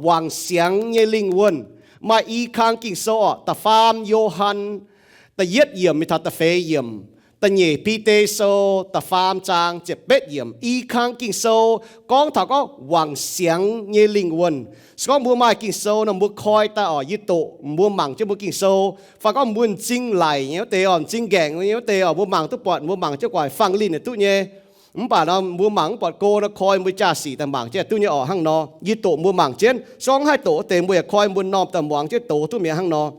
wangc siangx nyei lingh wuonh. Maaih i kang Ging-Sou orqc, da'faam Yo^han da'yietv yiemc mingh taux da'feix yiemc, da'nyeic Bide Sou da'faam zaang ziepc betv yiemc. I kang Ging-Sou gorngv taux gorngv wangc siangx nyei lingh wuonh. Se gorngv mbuo maaih Ging-Sou nor, mbuo koi daaih orqc, yie doqc mbuo mangc jienv mbuo Ging-Sou, fai gorngv mbuo m'zing laic nyei wuov deix orqc, m'zing nqaengc nyei wuov deix orqc, mbuo mangc duqv buatc, mbuo mangc jienv guaic fangx linh yaac duqv nyei. Mv baac nor mbuo mangc mv buatc go nor, koi mbuo jaa-sic daaih mangc jienv duqv nyei orqc. Hnangv nor yie doqc mbuo mangc jienv, se gorngv haih doqc wuov deix mbuo yaac koi mbuo m'normh daaih muangx jienv doz duqv mi'aqv. Hnangv nor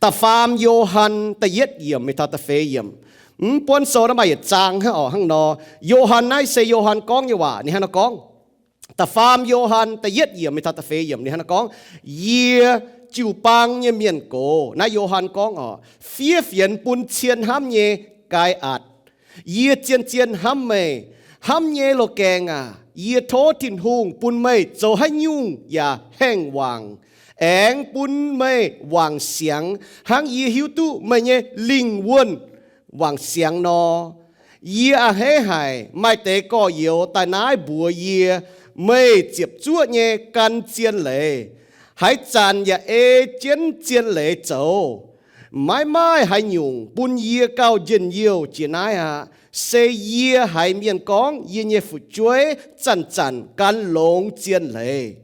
da'faam Yo^han da'yietv yiemc mingh taux da'feix yiemc. Mv buonv sou naaiv maaih yietc zaang hnangv orqc. Hnangv nor Yo^han, naaiv se Yo^han gorngv nyei waac. Ninh hnangv nor gorngv, da'faam Yo^han da'yietv yiemc mingh taux da'feix yiemc, ninh hnangv nor gorngv, Yie jiu-baang nyei mienh gox, naaiv Yo^han gorngv orqc, fiev fienx bun cien hnamv nyei Nqaai^atc. Yie zien-zien hnamv meih. Hnamv nyei loz-gaengh aac, yie tov Tin-Hungh bun meih zoux haaix nyungc yaac haengh wangc, aengx bun meih wangc siangx hnangv yie hiuv duqv meih nyei lingh wuonh wangc siangx nor. Yie a'hneiv haic maaih deix gorx-youz daaih naaiv mbuox yie, meih ziepc zuoqv nyei gan zien leiz, haaix zanc yaac ei jienv zien leiz zoux. Maiv maaih haaix nyungc bun yie gauh njien-youh jiex naaiv aqv. Se yie haiz mienh gorngv yie nyei fu'jueiv zanc-zanc gan longx zien leiz.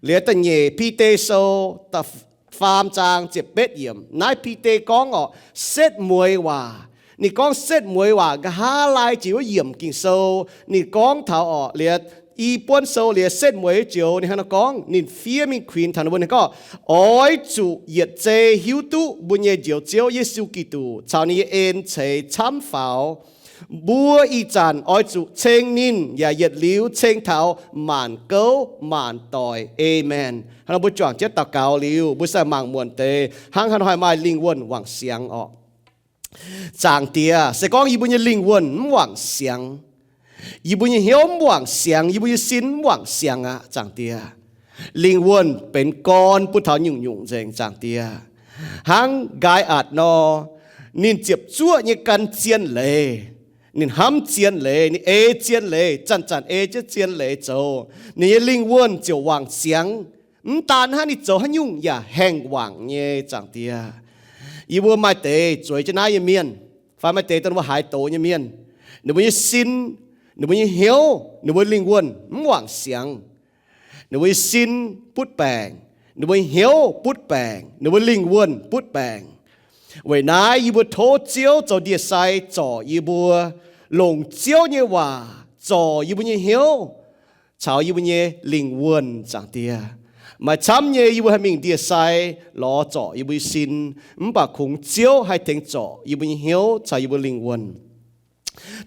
Liuz da'nyeic Bide Sou da'faam zaang ziepc betv yiemc, naaiv Bide gorngv orqc, setv mueiz waac. Ninh gorngv setv mueiz waac nqa'haav lai jiex wuov yiemc Ging-Sou. Ninh gorngv taux orqc, liuz i buonv sou liuz setv mueiz joux ninh hnangv nor gorngv, ninh fiev mingh kuinx taux ninh mbuo, ninh gorngv, Oix zuqc yietc zei hiuv duqv mbuo nyei Njoux Ziouv Yesu Giduc caux ninh nyei en ceix camv faaux. Mbuo ih zanc oix zuqc ceng ninh yaac yietc liuz ceng taux maanc gouv maanc doic. Aamen. Hnangv nor mbuo juangc jienv daux gaux liuz, mbuo sai mangc muonc deix hnangv haaix nor haih maaih lingh wuonh wangc siangx orqc. Zaangc Diex, se gorngv yie mbuo nyei lingh wuonh mv wangc siangx, yie mbuo nyei hnyouv mv wangc siangx, yie mbuo nyei sin mv wangc siangx aqv, Zaangc Diex, lingh wuonh benx gorn bun taux nyungc-nyungc nzengc, Zaangc Diex. Hnangv Nqaai^atc nor, ninh ziepc zuoqv nyei gan zien leiz. Ninh hnamv zien leiz, ninh ei zien leiz, zanc-zanc ei jienv zien leiz zoux, ninh nyei lingh wuonh ziouc wangc siangx. Mv daan hnangv, ninh zoux haaix nyungc yaac haengh wangc nyei, Zaangc Diex. Yie mbuo maaih deix zueiz jienv naaiv nyei mienh, fai maaih deix dongh ninh mbuo haiz doz nyei mienh, ninh mbuo nyei sin, ninh mbuo nyei hnyouv, ninh mbuo lingh wuonh mv wangc siangx. Ninh mbuo nyei sin butv baengc, ninh mbuo nyei hnyouv butv baengc, ninh mbuo lingh wuonh butv baengc. Weic naaiv yie mbuo tov Ziouv zoux ndie-sai zorc yie mbuo, longc Ziouv nyei waac zorc yie mbuo nyei hnyouv caux yie mbuo nyei lingh wuonh, Zaangc Diex. Maaih camv nyei yie mbuo haih mingh ndie-sai lorz zorc yie mbuo nyei sin, mv baac kungx Ziouv haih tengx zorc yie mbuo nyei hnyouv caux yie mbuo lingh wuonh.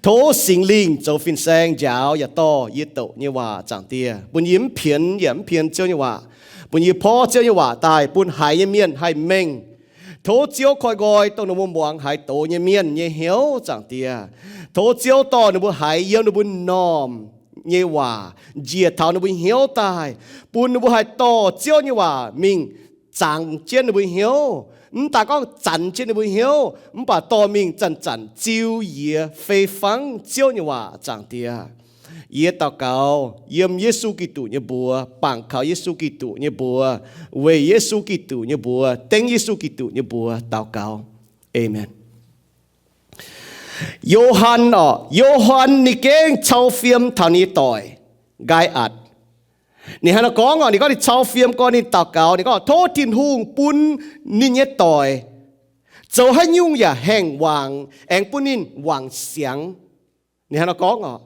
Tov Singx Lingh zoux fin-saeng njaaux yaac dorh yie doqc nyei waac, Zaangc Diex, bun yie mv pienx yaac mv pien Ziouv nyei waac, bun yie porv Ziouv nyei waac daaih bun haiz nyei mienh haih mengh. Tov Ziouv koi nqoi dongh ninh mbuo muangx haiz doz nyei mienh nyei hnyouv, Zaangc Diex. Tov Ziouv dorh ninh mbuo haiz yiem ninh mbuo m'normh nyei waac njiec taux ninh mbuo hnyouv daaih, bun ninh mbuo haih dorh Ziouv nyei waac mingh zangx jienv ninh mbuo hnyouv. Mv daaih gorngv zanx jienv ninh mbuo hnyouv, mv baac dorh mingh zanc-zanc ziux yie fei fangv Ziouv nyei waac, Zaangc Diex. Yie daux gaux yiem Yesu Giduc nyei mbuox, bangc kaux Yesu Giduc nyei mbuox, weic Yesu Giduc nyei mbuox, dengv Yesu Giduc nyei mbuox daux gaux. Aamen. Yo^han orqc, Yo^han ninh gengh cau fiem taux ninh nyei doic, Nqaai^atc. Ninh hnangv nor gorngv orqc, ninh gorngv ninh cau fiem gorn ninh daux gaux, ninh gorngv, Tov Tin-Hungh bun ninh nyei doic zoux haaix nyungc yaac haengh wangc, aengx bun ninh wangc siangx. Ninh hnangv nor gorngv orqc,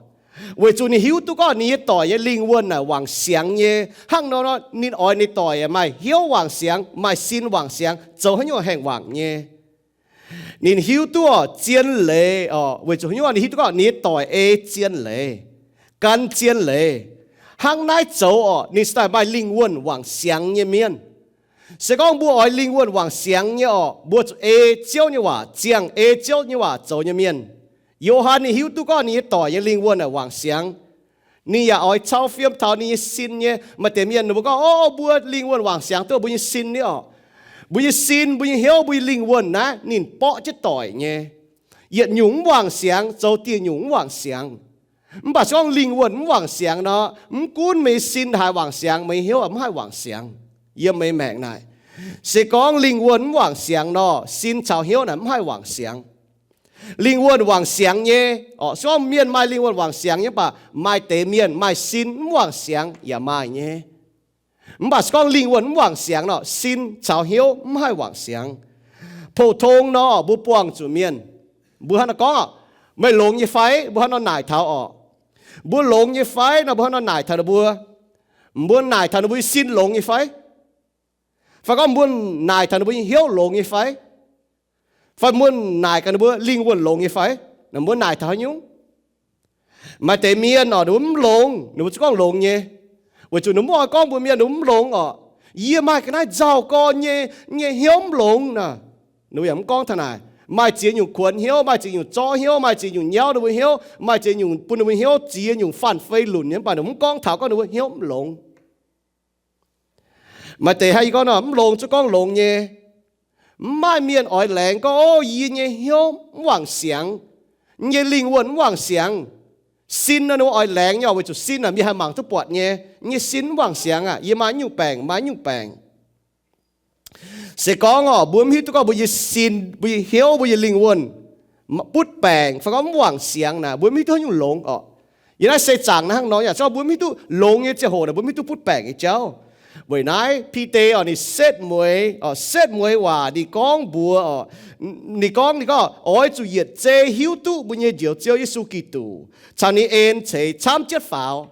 weic zuqc ninh hiuv duqv gorngv ninh nyei doic nyei lingh wuonh naaic wangc siangx nyei. Hnangv nor, ninh oix ninh doic maaih hnyouv wangc siangx, maaih sin wangc siangx, zoux haaix nyungc haengh wangc nyei. Ninh hiuv duqv zien leiz orqc, weic zuqc haaix nyungc? Ninh hiuv duqv gorngv ninh nyei doic ei zien leiz, gan zien leiz. Hnangv naaiv zoux orqc, ninh se daaih maaih lingh wuonh wangc siangx nyei mienh. Se gorngv mbuo oix lingh wuonh wangc siangx nyei orqc, mbuo zuqc ei Ziouv nyei waac ziangh, ei Ziouv nyei waac zoux nyei mienh. Yo^han ninh hiuv duqv gorngv ninh nyei doic nyei lingh wuonh naaic wangc siangx. Ninh yaac oix cau fiem taux ninh nyei sin nyei. Maaih deix mienh ninh mbuo gorngv, O, mbuo lingh wuonh wangc siangx duqv mbuo nyei sin nyei orqc. Mbuo nyei sin, mbuo nyei hnyouv, mbuo nyei lingh wuonh naaiv ninh borqv jienv doic nyei. Yietc nyungc mv wangc siangx, zoux dieh nyungc mv wangc siangx. Mv baac se gorngv lingh wuonh mv wangc siangx nor, mv gunv meih nyei sin haaix wangc siangx, meih nyei hnyouv mv haih wangc siangx. Yiem meih maengc naaic, se gorngv lingh wuonh mv wangc siangx nor, sin caux hnyouv naaic mv haih wangc siangx. Lingh wuonh wangc siangx nyei, orqc, se gorngv mienh maaih lingh wuonh wangc siangx nyei, mv baac maaih deix mienh maaih sin mv wangc siangx yaac maaih nyei. Mv baac se gorngv lingh wuonh mv wangc siangx nor, sin caux hnyouv mv haih wangc siangx. Pou-tong nor, mbuo buangh zuqc mienh, mbuo hnangv nor gorngv orqc, meih longx nyei fai? Mbuo hnangv nor naaic taux orqc, mbuo longx nyei fai nor, mbuo hnangv nor naaic taux ninh mbuo. Mbuo naaic taux ninh mbuo nyei sin longx nyei fai? Fai gorngv mbuo naaic taux ninh mbuo nyei hnyouv longx nyei fai? Fai mbuo naaic gaax ninh mbuo lingh wuonh longx nyei fai? Mbuo naaic taux haaix nyungc? Maaih deix mienh orqc, ninh mbuo mv longx, ninh mbuo zungv gorngv longx nyei, weic zuqc ninh mv oix gorngv mbuox mienh ninh mbuo mv longx orqc. Yie maaih ga'naaiv nzauh gorn nyei, nyei hnyouv mv longx naaic. Ninh mbuo yaac mv gorngv taux naaic. Maaih ziex nyungc kuonx hnyouv, maaih ziex nyungc zorqv hnyouv, maaih ziex nyungc nyauv ninh mbuo hnyouv, maaih ziex nyungc bun ninh mbuo hnyouv ziex nyungc faanh fei lunc nyei, mv baac ninh mv gorngv taux gorngv ninh mbuo hnyouv mv longx. Maaih deix hnangv yie gorngv nor, mv longx zungv gorngv longx nyei. Mv maaih mienh oix laengz gorngv, o, yie nyei hnyouv mv wangc siangx, yie nyei lingh wuonh mv wangc siangx. Sin nor ninh mbuo oix laengz nyei orqc, weic zuqc sin naaic mienh haih mangc duqv buatc nyei. Yie nyei sin mv wangc siangx aqv. Yie maaih nyungc baengc, maaih nyungc baengc. Se gorngv orqc, mbuo mv hiuv duqv gorngv mbuo nyei sin, mbuo nyei hnyouv, mbuo nyei lingh wuonh butv baengc fai gorngv mv wangc siangx naaic, mbuo mv hiuv duqv haaix nyungc longx orqc. Yiem naaiv seix zaangc naaiv hnangv nor yaac se gorngv mbuo mv hiuv duqv longx nyei ziangh hoc naaic, mbuo mv hiuv duqv butv baengc nyei jauv. Weic naaiv Bide orqc, ninh setv mueiz orqc, setv mueiz waac ninh gorngv mbuox orqc, ninh gorngv, ninh gorngv oix zuqc yietc zei hiuv duqv mbuo nyei Njoux Ziouv Yesu Giduc caux ninh en ceix camv jienv faaux.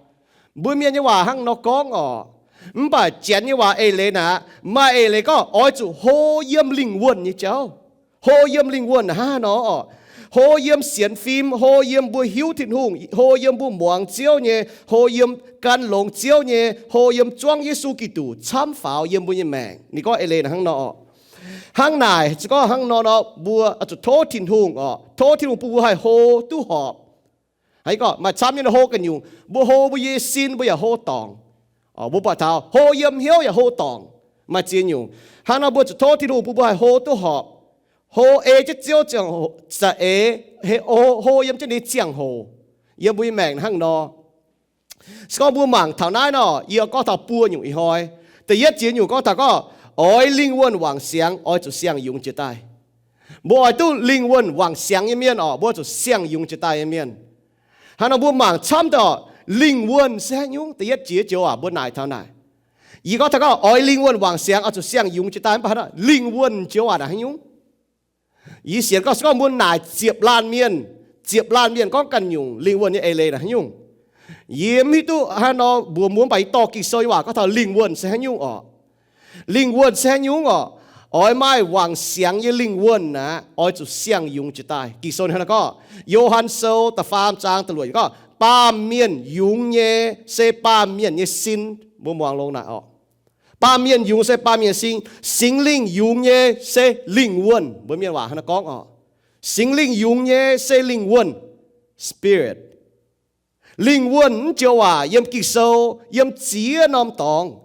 Mbuo mienh nyei waac hnangv nor gorngv orqc. Mv baac Janx nyei waac eix leiz naaic, maaih eix leiz gorngv oix zuqc hlo yiem lingh wuonh nyei jauv. Hlo yiem lingh wuonh hnangv haaix nor orqc? Hlo yiem sienx fim, hlo yiem mbuo hiuv Tin-Hungh, hlo yiem mbuo muangx Ziouv nyei, hlo yiem gan longx Ziouv nyei, hlo yiem zuangv Yesu Giduc camv faaux yiem mbuo nyei maengc. Ninh gorngv eix leiz naaic hnangv nor orqc. Hnangv naaic se gorngv hnangv nor nor, mbuo oix zuqc tov Tin-Hungh orqc, tov Tin-Hungh bun mbuo haih hlo duqv horpc. Hnangv gorngv maaih camv nyei hlo ganh nyungc, mbuo hlo mbuo nyei sin mbuo yaac hlo dorngc. Mbuo buatc taux hlo yiem hnyouv yaac hlo dorngc. Maaih ziex nyungc. Hnangv nor mbuo zuqc tov Tin-Hungh bun mbuo haih hlo duqv horpc, hlo ei jienv Ziouv ziangh hoc, za'eix hlo yiem jienv ninh nyei ziangh hoc yiem mbuo nyei maengc hnangv nor. Se gorngv mbuo mangc taux naaiv nor, yie gorngv taux buo nyungc ih hnoi. Da'yietv ziex nyungc gorngv taux gorngv oix lingh wuonh wangc siangx oix zuqc siang-yungz jiex daaih. Mbuo oix duqv lingh wuonh wangc siangx nyei mienh orqc, mbuo zuqc siang-yungz jiex daaih nyei mienh. Hnangv nor mbuo mangc camv daaih orqc, lingh wuonh se haaix nyungc? Da'yietv jiex joux waac mbuo naaic taux naaic. Yie gorngv taux gorngv oix lingh wuonh wangc siangx oix zuqc siang-yungz jiex daaih, mv baac hnangv nor lingh wuonh joux waac naaic haaix nyungc? Yie sienx gorngv se gorngv mbuo naaic ziepc laanh mienh, ziepc laanh mienh gorngv ganh nyungc lingh wuonh nyei eix leiz naaic haaix nyungc. Yie mv hiuv duqv hnangv nor mbuox mbuo, mv baac yie dorh Ging-Sou nyei waac gorngv taux lingh wuonh se haaix nyungc orqc. Lingh wuonh se haaix nyungc orqc? Oix maaih wangc siangx nyei lingh wuonh naaic, oix zuqc siang-yungz jiex daaih. Ging-Sou ninh hnangv naaiv gorngv, Yo^han Sou da'faam zaang da'luoqc gorngv, baamh mienh yungz nyei se baamh mienh nyei sin. Mbuo muangx longx naaic orqc. Baamh mienh yungz se baamh mienh sin, Singx Lingh yungz nyei se lingh wuonh. Mbuo mienh waac hnangv naaiv gorngv orqc. Singx Lingh yungz nyei se lingh wuonh, spirit. Lingh wuonh mv joux waac yiem Ging-Sou yiem ziex norm dorngx.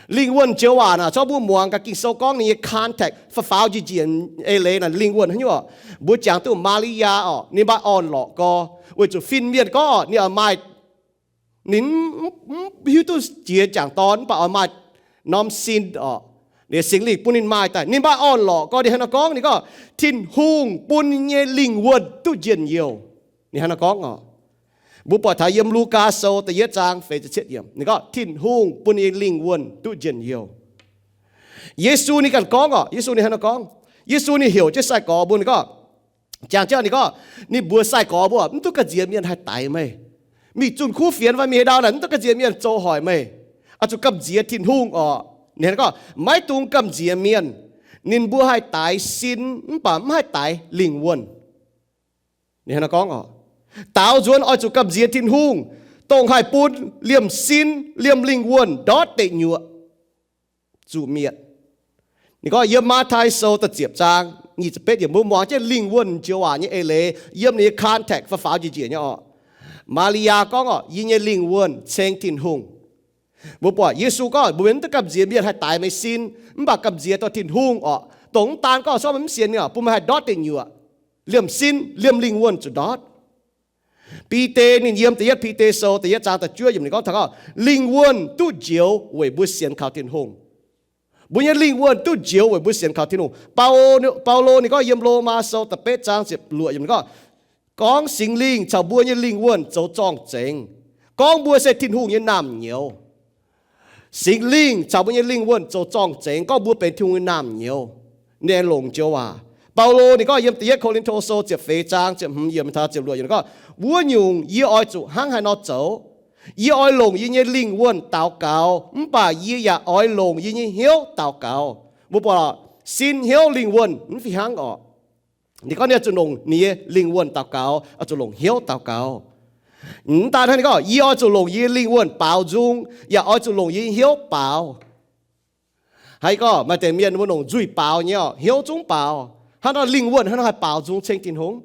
Lingh wuonh joux waac naaic, corc mbuo muangx gaax Ging-Sou gorngv ninh nyei context, faaux faaux njiec njiec eix leiz naaic lingh wuonh haaix nyungc orqc. Mbuo jangx duqv Maa^li^yaa orqc, ninh maaih orn-lorqc gorx, weic zuqc fin-mienh gorngv orqc ninh maaih, ninh mv hiuv duqv jiex jangc dorn, mv baac oix maaih norm sin orqc, ninh Singx Lingh bun ninh maaih daaih. Ninh maaih orn-lorqc gorx, ninh hnangv naaiv gorngv, ninh gorngv, Tin-Hungh bun ninh nyei lingh wuonh duqv njien-youh. Ninh hnangv naaiv gorngv orqc. Mbuo buatc taux yiem Lugaa Sou da'yietv zaang feix ziepc cietv yiemc, ninh gorngv Tin-Hungh bun ninh nyei lingh wuonh duqv njien-youh. Yesu ninh ganh gorngv orqc, Yesu ninh hnangv naaiv gorngv. Yesu ninh heuc jienv sai-gorx mbuo, ninh gorngv, jangx jienv ninh gorngv, ninh mbuox sai-gorx mbuo, mv duqv gamh nziex mienh haih daix meih. Mingh zunh kuv fienx fai mingh haaix ndau naaic, mv duqv gamh nziex mienh zoux hoic meih. Oix zuqc gamh nziex Tin-Hungh orqc. Ninh gorngv maiv dungx gamh nziex mienh. Ninh mbuo haih daix sin mv baac mv haih daix lingh wuonh. Ninh hnangv naaiv gorngv orqc. Daaux nzuonx oix zuqc gamh nziex Tin-Hungh, dongh haih bun liemh sin liemh lingh wuonh ndortv deic nyuoqc, zuqc mietc. Ninh gorngv yiem Matv^tai Sou da'ziepc zaang nyic ziepc betv yiemc, mbuo muangx jienv lingh wuonh joux waac nyei eix leiz yiem ninh nyei context faaux faaux njiec njiec nyei orqc. Maa^li^yaa gorngv orqc, yie nyei lingh wuonh ceng Tin-Hungh. Mbuo buatc Yesu gorngv mbuo mv duqv gamh nziex mienh haih daix meih sin, mv baac gamh nziex dongh Tin-Hungh orqc. Dongh mv daan gorngv se gorngv meih mv sienx ninh orqc, bun meih haih ndortv deic nyuoqc, liemh sin liemh lingh wuonh zuqc ndortv. Bide ninh yiem da'yietv Bide Sou da'yietv zaang da'juov yiemc ninh gorngv taux gorngv lingh wuonh duqv njoux weic mbuo sienx kaux Tin-Hungh. Mbuo nyei lingh wuonh duqv njoux weic mbuo sienx kaux Tin-Hungh. Baulo, Baulo ninh gorngv yiem Lomaa Sou da'betv zaang ziepc luoqc yiemc ninh gorngv, gorngv Singx Lingh caux mbuo nyei lingh wuonh zoux zorng-zengx, gorngv mbuo se Tin-Hungh nyei naamh nyouz. Singx Lingh caux mbuo nyei lingh wuonh zoux zorng-zengx, gorngv mbuo benx Tin-Hungh nyei naamh nyouz. Ninh longc joux waac. Baulo ninh gorngv yiem da'yietv Ko^lin^to Sou ziepc feix zaang ziepc hmz yiemc taux ziepc luoqc yiemc ninh gorngv, wuov nyungc yie oix zuqc hnangv haaix nor zoux. Yie oix longc yie nyei lingh wuonh daux gaux, mv baac yie yaac oix longc yie nyei hnyouv daux gaux. Mbuo buatc sin, hnyouv, lingh wuonh mv fih hnangv orqc. Ninh gorngv ninh oix zuqc longc ninh nyei lingh wuonh daux gaux, oix zuqc longc hnyouv daux gaux. Mv daan hnangv, ninh gorngv, yie oix zuqc longc yie nyei lingh wuonh baaux nzung, yaac oix zuqc longc yie nyei hnyouv baaux. Haaix gorngv maaih deix mienh mbuo longc nzuih baaux nyei orqc, hnyouv zungv baaux. Hnangv nor lingh wuonh hnangv nor haih baaux nzung ceng Tin-Hungh?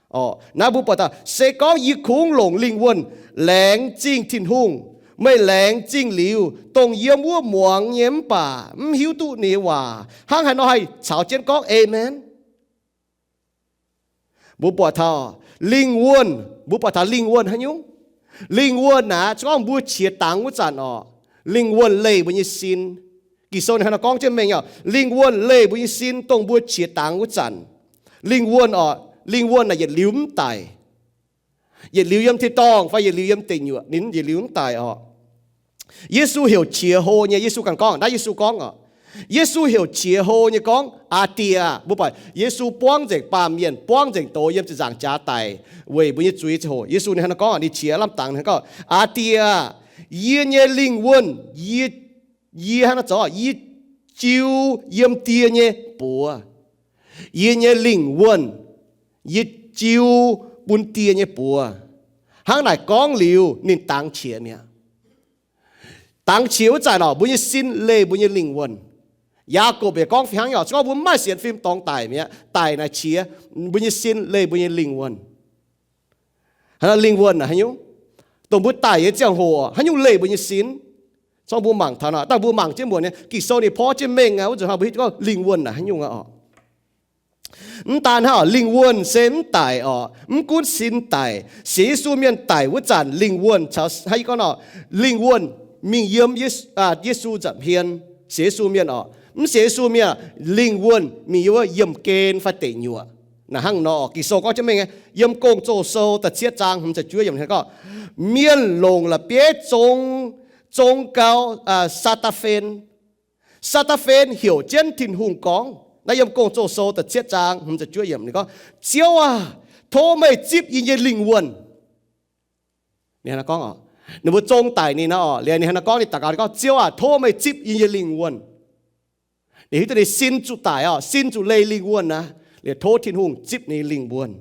Orqc, naaiv mbuo buatc daaih, se gorngv yie kungx longc lingh wuonh laengz zingh Tin-Hungh, meih laengz zingh liuz, dongh yiem wuov muangx nyei mv baac mv hiuv duqv ninh nyei waac, hnangv haaix nor haih caux jienv gorngv Aamen? Mbuo buatc taux lingh wuonh, mbuo buatc taux lingh wuonh haaix nyungc? Lingh wuonh naaic, se gorngv mbuo qiex dangx wuov zanc orqc, lingh wuonh leih mbuo nyei sin. Ging-Sou ninh hnangv nor gorngv jienv mengh orqc, lingh wuonh leih mbuo nyei sin dongh mbuo qiex dangx wuov zanc. Lingh wuonh orqc, lingh wuonh naaic yietc liuz mv daic. Yietc liuz yiem tin-dorngh fai yietc liuz yiem deic nyuoqc, ninh yietc liuz mv daic orqc. Yesu heuc qiex hlo nyei, Yesu ganh gorngv, naaiv Yesu gorngv orqc. Yesu heuc qiex hlo nyei gorngv, Aa Die aah! Mbuo buatc Yesu buangv nzengc baamh mienh, buangv nzengc doz yiem ziepc nzaangc jaax daic weic mbuo nyei zuiz ziangh hoc. Yesu ninh hnangv nor gorngv, ninh qiex lamh dangx hnangv gorngv, Aa Die aah! Yie nyei lingh wuonh, yie, yie hnangv nor zoux, yie jiu yiem Die nyei buoz. Yie nyei lingh wuonh yie jiu bun Die nyei buoz. Hnangv naaic gorngv liuz, ninh dangx qiex mi'aqv. Dangx qiex wuov zanc orqc, mbuo nyei sin leih mbuo nyei lingh wuonh. Yaagorpc yaac gorngv fih hnangv nyei orqc, se gorngv mbuo mv maaih sienx fim dorngx daic mi'aqv, daic naaic qiex, mbuo nyei sin leih mbuo nyei lingh wuonh. Lingh wuonh naaic haaix nyungc? Dongh mbuo daic nyei ziangh hoc haaix nyungc leih mbuo nyei sin? Zorqv mbuo mangc taux naaic, dangh mbuo mangc jienv muonc nyei, Ging-Sou ninh porv jienv mengh aqv, wuov nzunc hnangv mbuo hiuv duqv gorngv lingh wuonh naaic haaix nyungc aqv orqc. Mv daan hnangv orqc, lingh wuonh se mv daic orqc, mv gunv sin daic, sienx Yesu mienh daic wuov zanc lingh wuonh caux, hnangv yie gorngv nor, lingh wuonh mingh yiem Yesu nza'hmien. Sienx Yesu mienh orqc, mv sienx Yesu mienh, lingh wuonh mingh yiem wuov yiemh gen fai deic nyuoqc. Naaic hnangv nor orqc, Ging-Sou gorngv jienv mengh, yiem Gong-Zoh Sou da'cietv zaang hmz ziepc juov yiemc hnangv gorngv, mienh longc la'bieiv zong, zong gau, Saa^taa^fen. Saa^taa^fen heuc jienv Tin-Hungh gorngv, naaiv yiem Gong-Zoh Sou da'cietv zaang hmz ziepc juov yiemc ninh gorngv, Ziouv aah! Tov meih zipv yie nyei lingh wuonh. Ninh hnangv nor gorngv orqc, ninh mbuo zong daic ninh nor orqc, liuz ninh hnangv nor gorngv, ninh daux gaux ninh gorngv, Ziouv aah! Tov meih zipv yie nyei lingh wuonh. Ninh hiuv duqv ninh sin zuqc daic orqc, sin zuqc leih lingh wuonh aqv, liuz tov Tin-Hungh zipv ninh nyei lingh wuonh.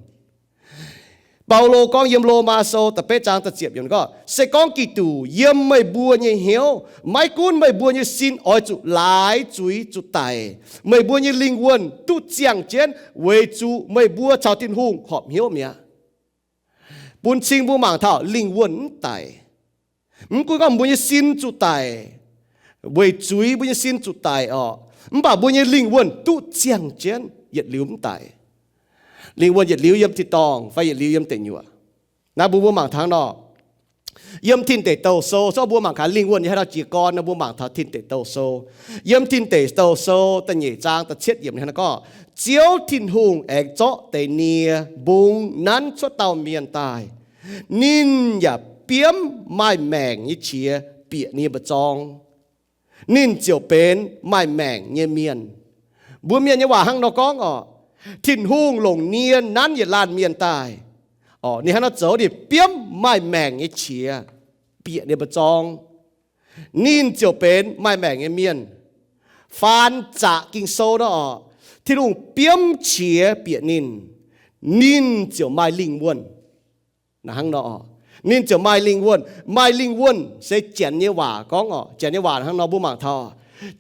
Baulo gorngv yiem Lomaa Sou da'betv zaang da'ziepc yiemc ninh gorngv, se gorngv Giduc yiem meih mbuo nyei hnyouv, maiv gunv meih mbuo nyei sin oix zuqc laaix zuiz zuqc daic, meih mbuo nyei lingh wuonh duqv ziangh jienv weic zuqc meih mbuo caux Tin-Hungh horpc hnyouv mi'aqv. Bun cing mbuo mangc taux lingh wuonh mv daic. Mv gunv gorngv mbuo nyei sin zuqc daic, weic zuiz mbuo nyei sin zuqc daic orqc, mv baac mbuo nyei lingh wuonh duqv ziangh jienv yietc liuz mv daic. Lingh wuonh yietc liuz yiem tin-dorngh fai yietc liuz yiem deic nyuoqc. Naaiv mbuo mbuo mangc taux nor, yiem Tin Deic Douh Sou, zorqv mbuo mangc gaax lingh wuonh nyei haaix dauh jiez gorn nor, mbuo mangc taux Tin Deic Douh Sou. Yiem Tin Deic Douh Sou da'nyeic zaang da'cietv yiemc ninh hnangv nor gorngv, Ziouv Tin-Hungh aengx zorqv deix nie mbung nanv cuotv dauh mienh daaih. Ninh yaac biomv maaih maengc nyei qiex bieqc nie mbu'zorng. Ninh ziouc benx maaih maengc nyei mienh. Mbuo mienh nyei waac hnangv nor gorngv orqc, Tin-Hungh longc nie nanv yietc laanh mienh daaih. Orqc, ninh hnangv nor zoux, ninh biomv maaih maengc nyei qiex bieqc nie mbu'zorng. Ninh ziouc benx maaih maengc nyei mienh. Faan zaqc Ging-Sou nor orqc, Tin-Hungh biomv qiex bieqc ninh, ninh ziouc maaih lingh wuonh. Hnangv nor, ninh ziouc maaih lingh wuonh. Maaih lingh wuonh se Janx nyei waac gorngv orqc. Janx nyei waac hnangv nor mbuo mangc taux,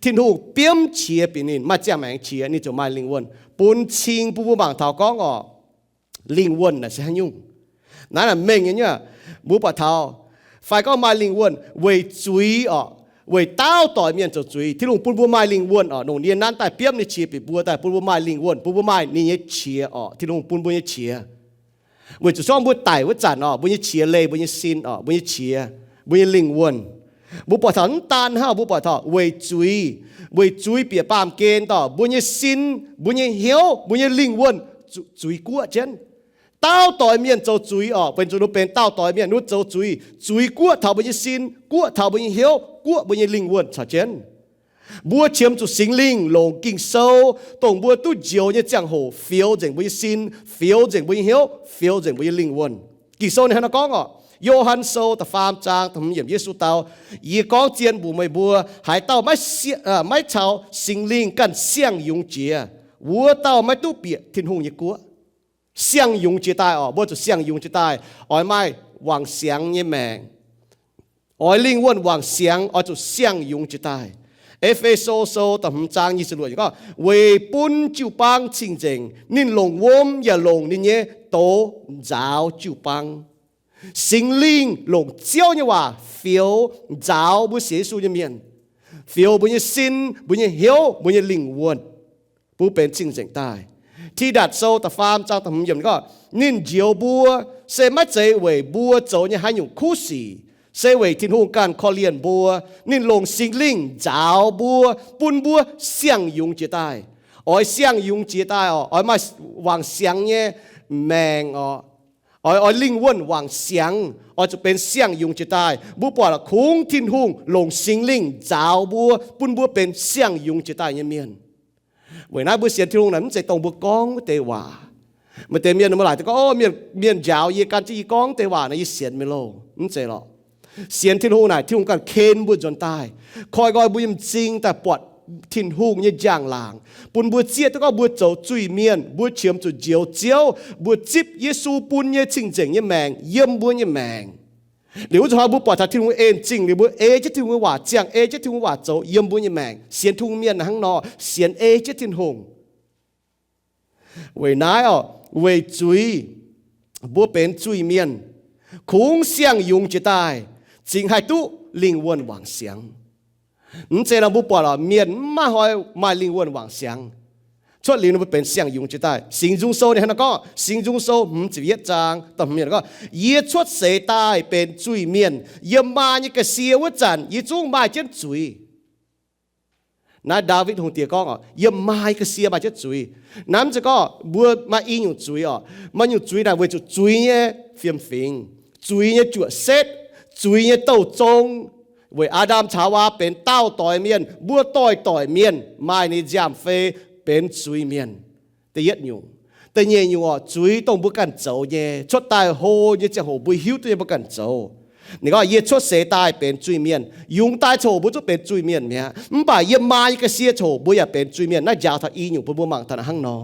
Tin-Hungh biomv qiex bieqc ninh, maaih ziangh maengc qiex, ninh ziouc maaih lingh wuonh. Bun cing bun mbuo mangc taux gorngv orqc, lingh wuonh naaic se haaix nyungc. Naaiv naaic mengh nyei nyungc, mbuo buatc taux, fai gorngv maaih lingh wuonh weic zuiz orqc, weic daauv doic mienh zoux zuiz, Tin-Hungh bun mbuo maaih lingh wuonh orqc, longc nie nanv daaih biomv ninh qiex bieqc mbuo daaih, bun mbuo maaih lingh wuonh, bun mbuo maaih ninh nyei qiex orqc, Tin-Hungh bun mbuo nyei qiex. Weic zuqc se gorngv mbuo daic wuov zanc orqc, mbuo nyei qiex leih, mbuo nyei sin orqc, mbuo nyei qiex, mbuo nyei lingh wuonh. Mbuo buatc taux mv daan hnangv, mbuo buatc taux weic zuiz, weic zuiz bieqc baamh gen dorh mbuo nyei sin, mbuo nyei hnyouv, mbuo nyei lingh wuonh zuiz guoqv jienv. Dauh doix mienh zoux zuiz orqc, benx zuqc ninh benx dauh doix mienh, ninh zoux zuiz, zuiz guoqv taux mbuo nyei sin, guoqv taux mbuo nyei hnyouv, guoqv mbuo nyei lingh wuonh caux jienv. Mbuo qiemx zuqc Singx Lingh longc Ging-Sou, dongh mbuo duqv njoux nyei ziangh hoc fioux nzengc mbuo nyei sin, fioux nzengc mbuo nyei hnyouv, fioux nzengc mbuo nyei lingh wuonh. Ging-Sou ninh hnangv naaiv gorngv orqc, Yo^han Sou da'faam zaang da'hmz yiemc, Yesu dau, Yie gorngv zien mbuox meih mbuo, haaix dauh maiv caux Singx Lingh ganh siang-yungz jiex, wuov dauh maiv duqv bieqc Tin-Hungh nyei guoqv. Siang-yungz jiex daaih orqc, mbuo zuqc siang-yungz jiex daaih, oix maaih wangc siangx nyei maengc, oix lingh wuonh wangc siangx, oix zuqc siang-yungz jiex daaih. E^fe^so Sou da'hmz zaang nyic ziepc luoqc yiemc gorngv, Weic bun jiu-baang cing-nzengc, ninh longc wuom yaac longc ninh nyei doz nzaaux jiu-baang. Singx Lingh longc Ziouv nyei waac fioux nzaaux mbuo sienx Yesu nyei mienh, fioux mbuo nyei sin, mbuo nyei hnyouv, mbuo nyei lingh wuonh, bun benx cing-nzengc daaih. Tidatc Sou da'faam zaang da'hmz yiemc gorngv, Ninh njoux mbuo se maiv zeiz weic mbuo zoux nyei haaix nyungc kuv sic, se weic Tin-Hungh ganh korv-lienh mbuo. Ninh longc Singx Lingh nzaaux mbuo, bun mbuo siang-yungz jiex daaih. Oix siang-yungz jiex daaih orqc, oix maaih wangc siangx nyei maengc orqc, oix, oix lingh wuonh wangc siangx, oix zuqc benx siang-yungz jiex daaih. Mbuo buatc kungx Tin-Hungh longc Singx Lingh nzaaux mbuo, bun mbuo benx siang-yungz jiex daaih nyei mienh. Weic naaiv mbuo sienx Tin-Hungh naaic mv zeiz dongh mbuo gorngv wuov deix waac. Maaih deix mienh mbuo laaic gorngv, O, mienh, mienh njaaux yie gan jienv yie gorngv deix waac naaic yie sienx mingh loh. Mv zeiz lorqc. Sienx Tin-Hungh naaic Tin-Hungh ganh ken mbuo nzuonx daaih, koi nqoi mbuo nyei m'zing daaih buatc Tin-Hungh nyei njang-laangc, bun mbuo zieqv duqv gorngv mbuo zoux zuiz-mienh, mbuo qiemx zuqc njoux Ziouv, mbuo zipv Yesu bun nyei cing-nzengc nyei maengc yiem mbuo nyei maengc. Liuz wuov zuqc hnoi mbuo buatc taux Tin-Hungh en zingh liuz, mbuo ei jienv Tin-Hungh nyei waac ziangh, ei jienv Tin-Hungh waac zoux yiem mbuo nyei maengc. Sienx Tin-Hungh mienh hnangv nor, sienx ei jienv Tin-Hungh. Weic naaiv orqc, weic zuiz mbuo benx zuiz-mienh, kungx siang-yungz jiex daaih, zingx haih duqv lingh wuonh wangc siangx. Mv zeiz nor mbuo buatc orqc, mienh mv maaih hnoi maaih lingh wuonh wangc siangx. Cuotv liuz ninh mbuo benx siang-yungz jiex daaih. Singx Nzung Sou ninh hnangv naaiv gorngv, Singx Nzung Sou hmz ziepc yietv zaang da'hmz yiemc gorngv, Yie cuotv seix daaih benx zuiz-mienh. Yiem maa nyei ga'sie wuov zanc yie zungv maaih jienv zuiz. Naaiv Ndaawitv Hungh Diex gorngv orqc, Yiem maa nyei ga'sie maaih jienv zuiz. Naaiv mv zeiz gorngv mbuo maaih i nyungc zuiz orqc. Maaih nyungc zuiz naaic weic zuqc zuiz nyei fiem-fingx, zuiz nyei juoqc setv, zuiz nyei douh zong. Weic Aa^ndam caux Haawaa benx daauh doix mienh, mbuo doix-doix mienh maaih ninh nziaamv-fei benx zuiz-mienh. Da'yietv nyungc. Da'nyeic nyungc orqc, zuiz dongh mbuo ganh zoux nyei, cuotv daaih hlo nyei ziangh hoc mbuo hiuv duqv nyei mbuo ganh zoux. Ninh gorngv, Yie cuotv seix daaih benx zuiz-mienh. Yungz daaih ziangh hoc mbuo zungv benx zuiz-mienh mi'aqv. Mv baac yiem maa nyei ga'sie ziangh hoc mbuo yaac benx zuiz-mienh. Naaiv njaaux taux i nyungc bun mbuo mangc taux hnangv nor.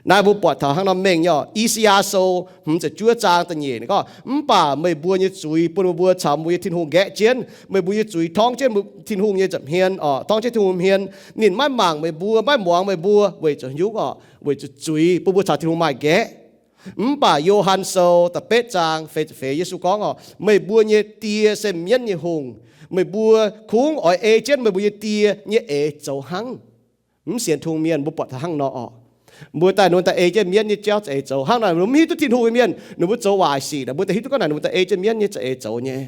Naaiv mbuo buatc taux hnangv nor mengh nyei orqc. I^saa^yaa Sou hmz ziepc juov zaang da'nyeic ninh gorngv, Mv baac meih mbuo nyei zuiz bun meih mbuo caux mbuo nyei Tin-Hungh nqaeqv jienv. Meih mbuo nyei zuiz torngv jienv Tin-Hungh nyei nza'hmien orqc, torngv jienv Tin-Hungh hmien. Ninh maiv mangc meih mbuo, maiv muangx meih mbuo weic zuqc nyungc orqc, weic zuqc zuiz bun mbuo caux Tin-Hungh maaih nqaeqv. Mv baac Yo^han Sou da'betv zaang feix ziepc feix Yesu gorngv orqc, Meih mbuo nyei die se mienv nyei hungh. Meih mbuo kungx oix ei jienv meih mbuo nyei die nyei eix zoux hnangv. Mv sienx Tin-Hungh mienh mbuo buatc taux hnangv nor orqc. Mbuo daaih ninh mbuo daaih ei jienv mienv nyei jauv za'eix zoux. Hnangv naaic ninh mbuo mv hiuv duqv Tin-Hungh nyei mienh, ninh mbuo zoux waaic sic naaic, mbuo daaih hiuv duqv gorngv naaic ninh mbuo daaih ei jienv mienv nyei za'eix zoux nyei.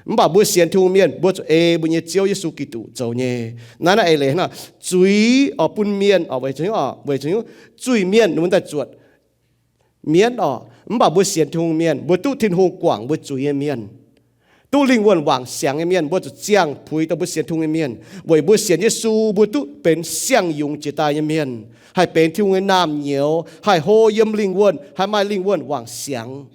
Mv baac mbuo sienx Tin-Hungh mienh, mbuo zuqc ei mbuo nyei Ziouv Yesu Giduc zoux nyei. Naaiv naaiv eix leiz hnangv, zuiz orqc bun mienh orqc, weic zuqc, weic zuqc zuiz-mienh ninh mbuo daaih zuotc mienv orqc. Mv baac mbuo sienx Tin-Hungh mienh, mbuo duqv Tin-Hungh guangc mbuo zuiz nyei mienh, duqv lingh wuonh wangc siangx nyei mienh, mbuo zuqc ziangh puix dongh mbuo sienx Tin-Hungh nyei mienh. Weic mbuo sienx Yesu, mbuo duqv benx siang-yungz jiex daaih nyei mienh, haih benx Tin-Hungh nyei naamh nyouz, haih hlo yiem lingh wuonh, haih maaih lingh wuonh wangc siangx.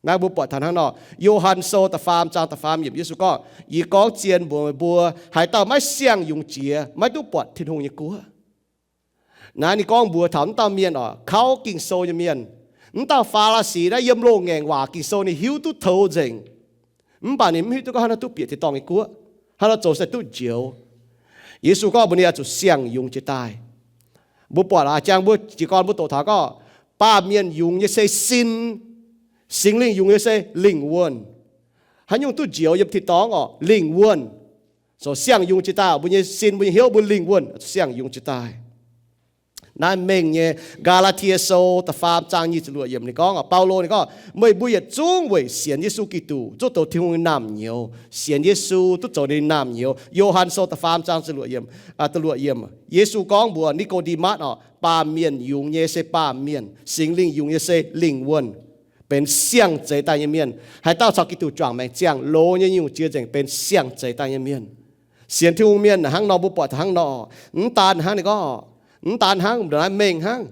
Naaiv mbuo buatc taux hnangv nor, Yo^han Sou da'faam zaang da'faam yiemc Yesu gorngv, Yie gorngv zien mbuox meih mbuo, haaix dauh maiv siang-yungz jiex, maiv duqv buatc Tin-Hungh nyei guoqv. Naaiv ninh gorngv mbuox taux mv dauh mienh orqc, kauv Ging-Sou nyei mienh. Mv dauh Faa^laa^si naaiv yiem loz-ngaengc waac Ging-Sou ninh hiuv duqv toux nzengc, mv baac ninh mv hiuv duqv gorngv hnangv haaix nor duqv bieqc tin-dorngh nyei guoqv, hnangv haaix nor zoux se duqv njoux. Yesu gorngv mbuox ninh oix zuqc siang-yungz jiex daaih. Mbuo buatc aqv, jangx mbuo jiez gorn mbuo doqc taux gorngv, baamh mienh yungz nyei se sin, Singx Lingh yungz nyei se lingh wuonh. Haaix nyungc duqv njoux yiem tin-dorngh orqc? Lingh wuonh. Zoux siang-yungz jiex daaih, mbuo nyei sin, mbuo nyei hnyouv, mbuo lingh wuonh siang-yungz jiex daaih. Naaiv mengh nyei. Gaa^laa^tie Sou da'faam zaang nyic ziepc luoqc yiemc ninh gorngv, Baulo ninh gorngv, meih mbuo yietc zungv weic sienx Yesu Giduc, zungv zoux Tin-Hungh nyei naamh nyouz. Sienx Yesu duqv zoux ninh naamh nyouz. Yo^han Sou da'faam zaang ziepc luoqc yiemc, da'luoqc yiemc, Yesu gorngv mbuox Ni^ko^nde^matv orqc, baamh mienh yungz nyei se baamh mienh, Singx Lingh yungz nyei se lingh wuonh, benx siang-zeix daaih nyei mienh. Haaix dauh caux Giduc juangc maengc ziangh, loz nyei nyungc-jiex nzengc, benx siang-zeix daaih nyei mienh. Sienx Tin-Hungh mienh hnangv nor, mbuo buatc hnangv nor. Mv daan hnangv, ninh gorngv, mv daan hnangv, naaiv mengh hnangv,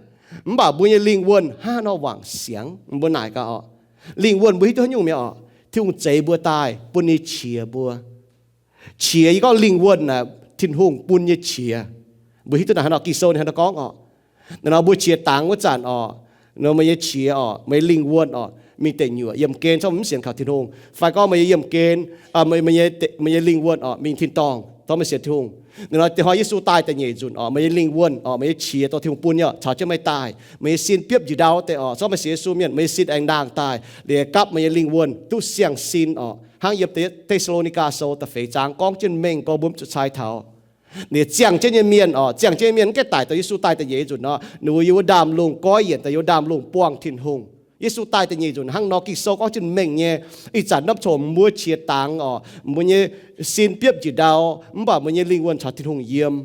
mv baac mbuo nyei lingh wuonh hnangv haaix nor wangc siangx, mbuo naaic gaax orqc. Lingh wuonh mbuo hiuv duqv haaix nyungc mi'aqv orqc? Tin-Hungh zeix mbuo daaih bun ninh qiex mbuo. Qiex, yie gorngv lingh wuonh aeqv, Tin-Hungh bun nyei qiex. Mbuo hiuv duqv naaic hnangv nor, Ging-Sou ninh hnangv nor gorngv orqc. Naaiv nor mbuo qiex dangx wuov zanc orqc, nor meih nyei qiex orqc, meih nyei lingh wuonh orqc, mingh deic nyuoqc, yiemh gen, zorqv mv sienx kaux Tin-Hungh. Fai gorngv meih nyei yiemh gen, meih nyei lingh wuonh orqc, mingh tin-dorngh, zorqv meih sienx Tin-Hungh. Naaiv nor deix hnoi Yesu daaih da'nyeic nzunc orqc, meih nyei lingh wuonh orqc, meih nyei qiex dorh Tin-Hungh bun nyei orqc, caux jienv meih daaih. Meih nyei sin biopv njiec ndau deix orqc, zorqv meih sienx Yesu mienh, meih nyei sin aengx nangh daaih. Liuz gapv meih nyei lingh wuonh duqv siang-sin orqc. Hnangv yiem Te^saa^lo^ni^gaa Sou da'feix zaang gorngv jienv mengh gorx, mbuo mv zuqc cai taux. Liuz ziangh jienv nyei mienh orqc, ziangh jienv nyei mienh mv gaengh daic daaih Yesu daaih da'nyeic nzunc nor, ninh mbuo yiem wuov ndaamv-lungh goiv yienc daaih, yiem wuov ndaamv-lungh buangh Tin-Hungh. Yesu daaih da'nyeic nzunc hnangv nor, Ging-Sou gorngv jienv mengh nyei. Ih zanc norm coc mbuo qiex dangx orqc, mbuo nyei sin biopv njiec ndau, mv baac mbuo nyei lingh wuonh caux Tin-Hungh yiem.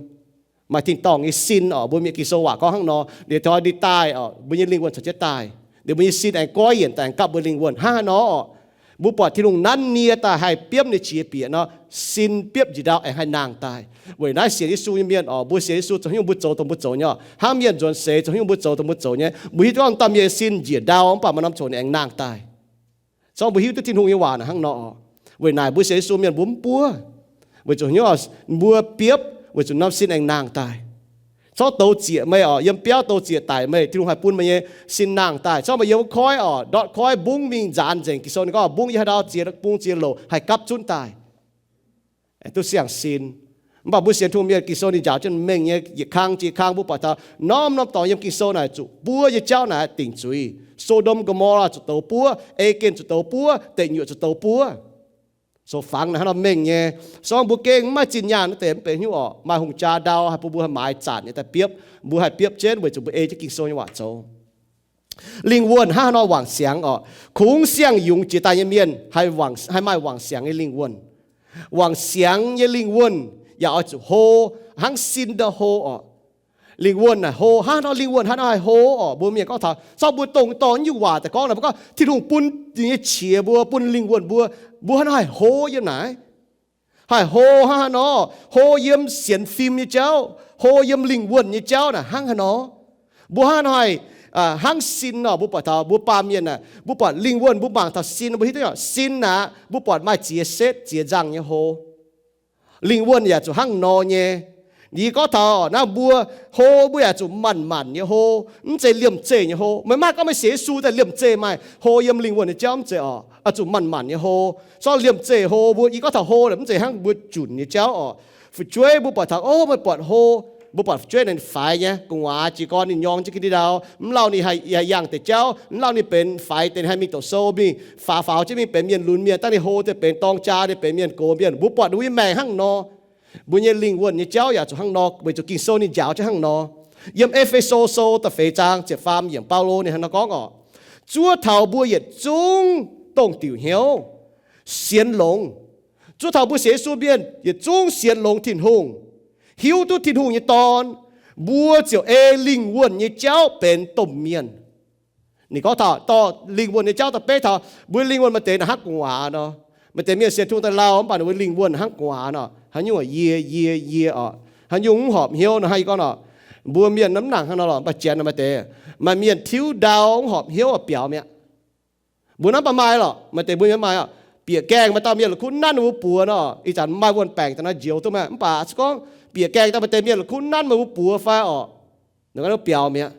Maaih tin-dorngh nyei sin orqc, mbuo mienh Ging-Sou waac gorngv hnangv nor. Liuz taux ninh daaih orqc, mbuo nyei lingh wuonh caux jienv daaih. Liuz mbuo nyei sin aengx goiv yienc daaih, aengx gapv mbuo lingh wuonh hnangv haaix nor orqc. Mbuo buatc Tin-Hungh nanv nie daaih haih biopv ninh nyei qiex bieqc nor, sin biopv njiec ndau aengx haih nangh daaih. Weic naaiv sienx Yesu nyei mienh orqc, mbuo sienx Yesu zoux haaix nyungc mbuo zoux dongh mbuo zoux nyei orqc. Hnangv mienh nzuonx seix zoux haaix nyungc mbuo zoux dongh mbuo zoux nyei. Mbuo hiuv duqv gorngv dauh mienh sin njiec ndau mv baac maaih norm coc ninh aengx nangh daaih. Zorqv mbuo hiuv duqv Tin-Hungh nyei waac naaic hnangv nor orqc. Weic naaic mbuo sienx Yesu mienh mbuo mv buov. Weic zuqc haaix nyungc orqc? Mbuo biopv, weic zuqc norm sin aengx nangh daaih. Zorqv douz zieqc meih orqc, yiem biauv douz zieqc daic meih, Tin-Hungh haih bun meih nyei sin nangh daaih. Zorqv meih yiem wuov koiv orqc, ndortv koiv mbungv mingh nzaanx nzengc. Ging-Sou ninh gorngv mbungv yiem haaix ndau ziex bung ziex louc haih gapv zunv daaih. Duqv siang-sin. Mv baac mbuo sienx Tin-Hungh mienh, Ging-Sou ninh njaaux jienv mengh nyei, yietc kang jiex kang mbuo buatc taux norm-norm dorngx yiem Ging-Sou naaic zuqc buov nyei jauv naaic dingc zuiz. So^ndom, Go^mo^laa zuqc douz buov, Ei^gen zuqc douz buov, deic nyuoqc zuqc douz buov. So fangx naaic hnangv nor mengh nyei. Sorng mbuo gengh mv maaih zinh nyaanh naaiv deix mv benx haaix nyungc orqc, maaih hungh jaa ndau haih bun mbuo haih maaiz zanc nyei daaih biopv. Mbuo haih biopv jienv weic zuqc mbuo ei jienv Ging-Sou nyei waac zoux. Lingh wuonh hnangv haaix nor wangc siangx orqc? Kungx siang-yungz jiex daaih nyei mienh haih maaih wangc siangx nyei lingh wuonh. Wangc siangx nyei lingh wuonh yaac oix zuqc hlo, hnangv sin daaih hlo orqc. Lingh wuonh naaic hlo, hnangv haaix nor lingh wuonh hnangv haaix nor haih hlo orqc? Mbuo mienh gorngv taux, zorqv mbuo dongh dorh nyungc waac daaih gorngv naaic, mbuo gorngv Tin-Hungh bun ninh nyei qiex mbuo, bun lingh wuonh mbuo, mbuo hnangv haaix nor haih hlo yiem naaic? Haih hlo hnangv haaix nor? Hlo yiem sienx fim nyei jauv, hlo yiem lingh wuonh nyei jauv naaic hnangv haaix nor? Mbuo hnangv haaix nor haih, hnangv sin orqc? Mbuo buatc taux mbuo baamh mienh aah, mbuo buatc lingh wuonh mbuo mangc taux sin, mbuo hiuv duqv orqc, sin aah, mbuo buatc maaih ziex setv ziex nzangh nyei hlo. Lingh wuonh yaac zuqc hnangv nor nyei. Yie gorngv taux naaiv mbuo hlo, mbuo yaac zuqc manc-manc nyei hlo, mv zeiz liemh zeih nyei hlo. Meih maiv gorngv meih sienx Yesu daaih liemh zeih maaih hlo yiem lingh wuonh nyei jauv, mv zeiz orqc. Oix zuqc manc-manc nyei hlo. Zorqv liemh zeih hlo mbuo, yie gorngv taux hlo mv zeiz hnangv mbuo junc nyei jauv orqc. Fu'jueiv mbuo buatc taux, o, meih buatc hlo, mbuo buatc fu'jueiv naaic fai nyei, gu'nguaaz jiez gorn ninh nyorng jienv ga'ndiev ndau, mv lauh ninh haih yangh deix jauv, mv lauh ninh benx faix deix, ninh haih mingh doqc sou mingh, faaux faaux jienv mingh benx mienh lunx mienh, dangh ninh hlo deix benx dorng jaa, ninh benx mienh gox mienh. Mbuo buatc ninh mbuo nyei maengc hnangv nor. Mbuo nyei lingh wuonh nyei jauv yaac zuqc hnangv nor, weic zuqc Ging-Sou ninh njaaux jienv hnangv nor. Yiem E^fe^so Sou da'feix zaang ziepc faam yiemc, Baulo ninh hnangv nor gorngv orqc, zuov taux mbuo yietc zungv dongh diuc hnyouv sienx longx. Zuov taux mbuo sienx Yesu mienh yietc zungv sienx longx Tin-Hungh, hiuv duqv Tin-Hungh nyei Dorn, mbuo ziouc ei lingh wuonh nyei jauv benx domh mienh. Ninh gorngv taux dorh lingh wuonh nyei jauv daaih beiv taux mbuo lingh wuonh maaih deix naaic hnangv gu'nguaaz nor. Maaih deix mienh sienx Tin-Hungh daaih lauh mv baac ninh mbuo lingh wuonh hnangv gu'nguaaz nor. Haaix nyungc yie, yie, yie orqc. Haaix nyungc mv horpc hnyouv nor, hnangv yie gorngv nor, mbuo mienh mv nangc hnangv nor lorqc, mv baac janx maaih deix, maaih mienh tiuv ndau mv horpc hnyouv biaux mi'aqv. Mbuo naaiv mv baac maaih lorqc, maaih deix mbuo mienh maaih orqc, bieqc gaengh maaih dauh mienh la'kuqv nanv mbuo buoz nor, ih zanc maaih wuonh baengc daaih nor njoux duqv maah. Mv baac se gorngv bieqc gaengh daaih maaih deix mienh la'kuqv nanv meih mbuo buoz fai orqc, ninh gorngv biaux mi'aqv.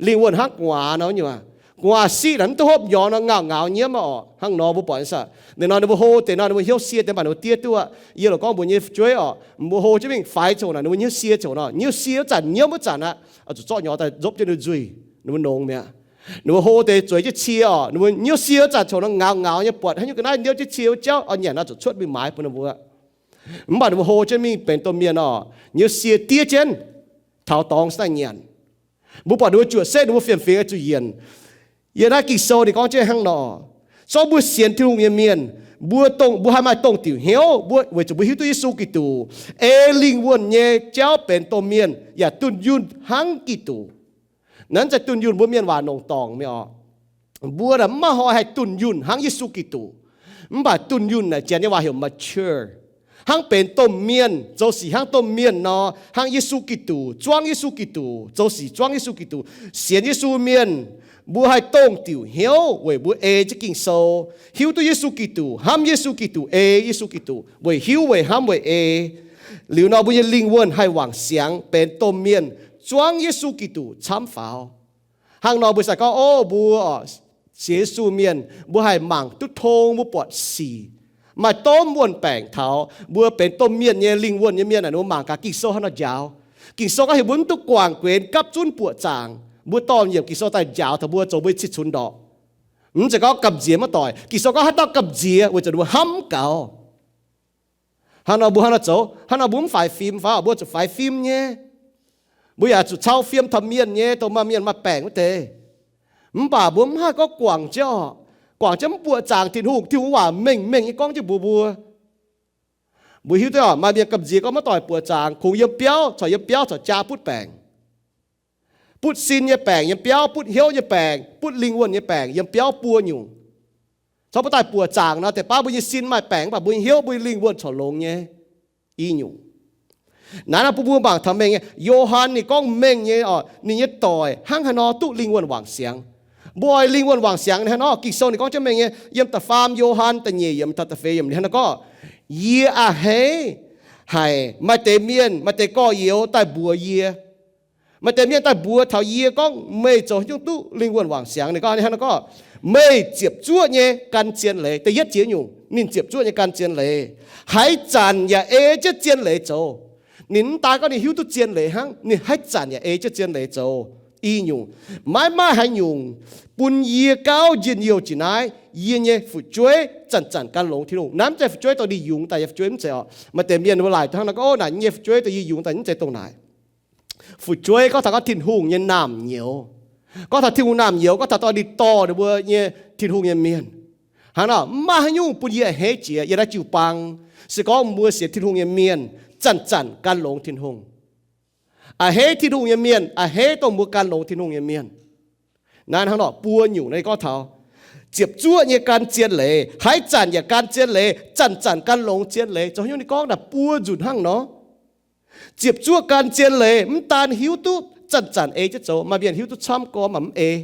Lingh wuonh hnangv gu'nguaaz nor nyungc aac, gu'nguaaz siqv naaic mv duqv hopv nyorx nor, ngauh ngauz nyiemv orqc. Hnangv nor mbuo buatc ninh, ninh nor ninh mbuo hlo deix nor ninh mbuo hnyouv sie deix, mv baac ninh mbuo diev duqv aqv. Yie loc gorngv mbuo nyei fu'jueiv orqc, mbuo hlo jienv mingh faix coc naaic, ninh mbuo hnyouv sie coc nor, hnyouv sie wuov zanc, nyiemv wuov zanc aqv, oix zuqc zorqv nyorx daaih nzopv jienv ninh nzuih, ninh mbuo nongx mi'aqv. Ninh mbuo hlo deix zueiz jienv cie orqc, ninh mbuo hnyouv sie wuov zanc coc nor ngauh ngauz nyei, buatc haaix nyungc ga'naaiv ndiouv jienv cie wuov jauv oix nyanc nor, zuqc cuotv mingh maaiz bun ninh mbuo. Mv baac ninh mbuo hlo jienv mingh benx domh mienh orqc, hnyouv sie diev jienv, taux dorngx se daaih nyanc. Mbuo buatc ninh mbuo juoqc setv, ninh mbuo fiem-fingx oix zuqc yienc. Yiem naaiv Ging-Sou ninh gorngv jienv hnangv nor, zorqv mbuo sienx Tin-Hungh nyei mienh, mbuo dongh, mbuo haih maaih dongh diuc hnyouv, mbuo weic zuqc mbuo hiuv duqv Yesu Giduc, ei lingh wuonh nyei jauv benx domh mienh yaac dunh yunh hnangv Giduc. Naaiv mv zeiz dunh yunh mbuo mienh waac nongc dorngc mingh oc. Mbuo naaic mv maaih hnoi haih dunh yunh hnangv Yesu Giduc. Mv baac dunh yunh naaic janx nyei waac heuc mature. Hnangv benx domh mienh, zoux sic hnangv domh mienh nor, hnangv Yesu Giduc, zuangv Yesu Giduc, zoux sic zuangv Yesu Giduc. Sienx Yesu mienh, mbuo haih dongh diuc hnyouv weic mbuo ei jienv Ging-Sou, hiuv duqv Yesu Giduc, hnamv Yesu Giduc, ei Yesu Giduc, weic hiuv, weic hnamv, weic ei. Liuz nor mbuo nyei lingh wuonh haih wangc siangx benx domh mienh zuangv Yesu Giduc camv faaux. Hnangv nor mbuo sai gorngv, o, mbuo sienx Yesu mienh, mbuo haih mangc duqv tong, mbuo buatc sic, maaih domh wuonh baengc taux mbuo benx domh mienh nyei lingh wuonh nyei mienh aeqv, mbuo mangc gaax Ging-Sou hnangv nor njaaux. Ging-Sou gorngv heuc mbuo mv duqv guangc guenx gapv zunv buoqc zaangc. Mbuo dorh nyiemc Ging-Sou daaih njaaux taux mbuo zoux mbuo nyei cih cunx ndorqc. Mv zeiz gorngv gamh nziex maiv doic. Ging-Sou gorngv haaix dauh gamh nziex weic zuqc ninh mbuo hnamv gaux. Hnangv nor mbuo hnangv nor zoux, hnangv nor mbuo mv faix fim fai mbuo zuqc faix fim nyei. Mbuo yaac zuqc cau fim taux mienh nyei, dongh maaih mienh maaih baengc wuov deix. Mv baac mbuo mv haih gorngv guangc jienv, guangc jienv mv buoqc zaangc Tin-Hungh. Tin-Hungh waac mengh mengh nyei gorngv jienv mbuox mbuo. Mbuo hiuv duqv maaih mienh gamh nziex gorngv maiv doic buoqc zaangc, kungx yiem biauv caux yiem biauv caux jaa butv baengc, butv sin nyei baengc yiem biauv, butv hnyouv nyei baengc, butv lingh wuonh nyei baengc yiem biauv buo nyungc. Caux maiv doic buoqc zaangc nor, deix baav mbuo nyei sin maaih baengc, mv baac mbuo nyei hnyouv, mbuo nyei lingh wuonh corc longx nyei i nyungc. Naaiv nor bun mbuo mangc taux mengh nyei. Yo^han ninh gorngv mengh nyei oc, ninh nyei doic hnangv haaix nor duqv lingh wuonh wangc siangx. Mbuo oix lingh wuonh wangc siangx hnangv haaix nor? Ging-Sou ninh gorngv jienv mengh nyei. Yiem da'faam Yo^han da'nyeic yiemc taux da'feix yiemc ninh hnangv nor gorngv, yie a'hneiv haic maaih deix mienh, maaih deix gorx-youz daaih mbuox yie. Maaih deix mienh daaih mbuox taux yie gorngv, meih zoux haaix nyungc duqv lingh wuonh wangc siangx? Ninh gorngv hnangv nor gorngv, meih ziepc zuoqv nyei gan zien leiz. Da'yietv jiex nyungc, ninh ziepc zuoqv nyei gan zien leiz. Haaix zanc yaac ei jienv zien leiz zoux. Ninh mv daan gorngv ninh hiuv duqv zien leiz hnangv, ninh haaix zanc yaac ei jienv zien leiz zoux. I nyungc, maiv maaih haaix nyungc bun yie gauh njien-youh jiex naaiv. Yie nyei fu'jueiv zanc-zanc gan longx Tin-Hungh. Naaiv mv zeiz fu'jueiv dongh ninh yungz daaih nyei fu'jueiv, mv zeiz oc. Maaih deix mienh wuov laaic hnangv nor gorngv, o, naaic yie nyei fu'jueiv dongh yie yungz daaih, mv zeiz dongh naaic. Fu'jueiv gorngv taux gorngv Tin-Hungh nyei naamh nyouz. Gorngv taux Tin-Hungh naamh nyouz, gorngv taux dongh ninh dorh ninh mbuo nyei Tin-Hungh nyei mienh. Hnangv nor, mv maaih haaix nyungc bun yie a'hneiv jiex yiem naaiv jiu-baang. Se gorngv mbuo sienx Tin-Hungh nyei mienh zanc-zanc gan longx Tin-Hungh. A'hneiv Tin-Hungh nyei mienh, a'hneiv dongh mbuo gan longx Tin-Hungh nyei mienh. Naaiv hnangv nor buo nyungc naaiv gorngv taux ziepc zuoqv nyei gan zien leiz, haaix zanc yaac gan zien leiz, zanc-zanc gan longx zien leiz. Zoux haaix nyungc ninh gorngv naaic buo nzunc hnangv nor. Ziepc zuoqv gan zien leiz mv daan hiuv duqv zanc-zanc ei jienv zoux, maaih mienh hiuv duqv camv gormx mv ei.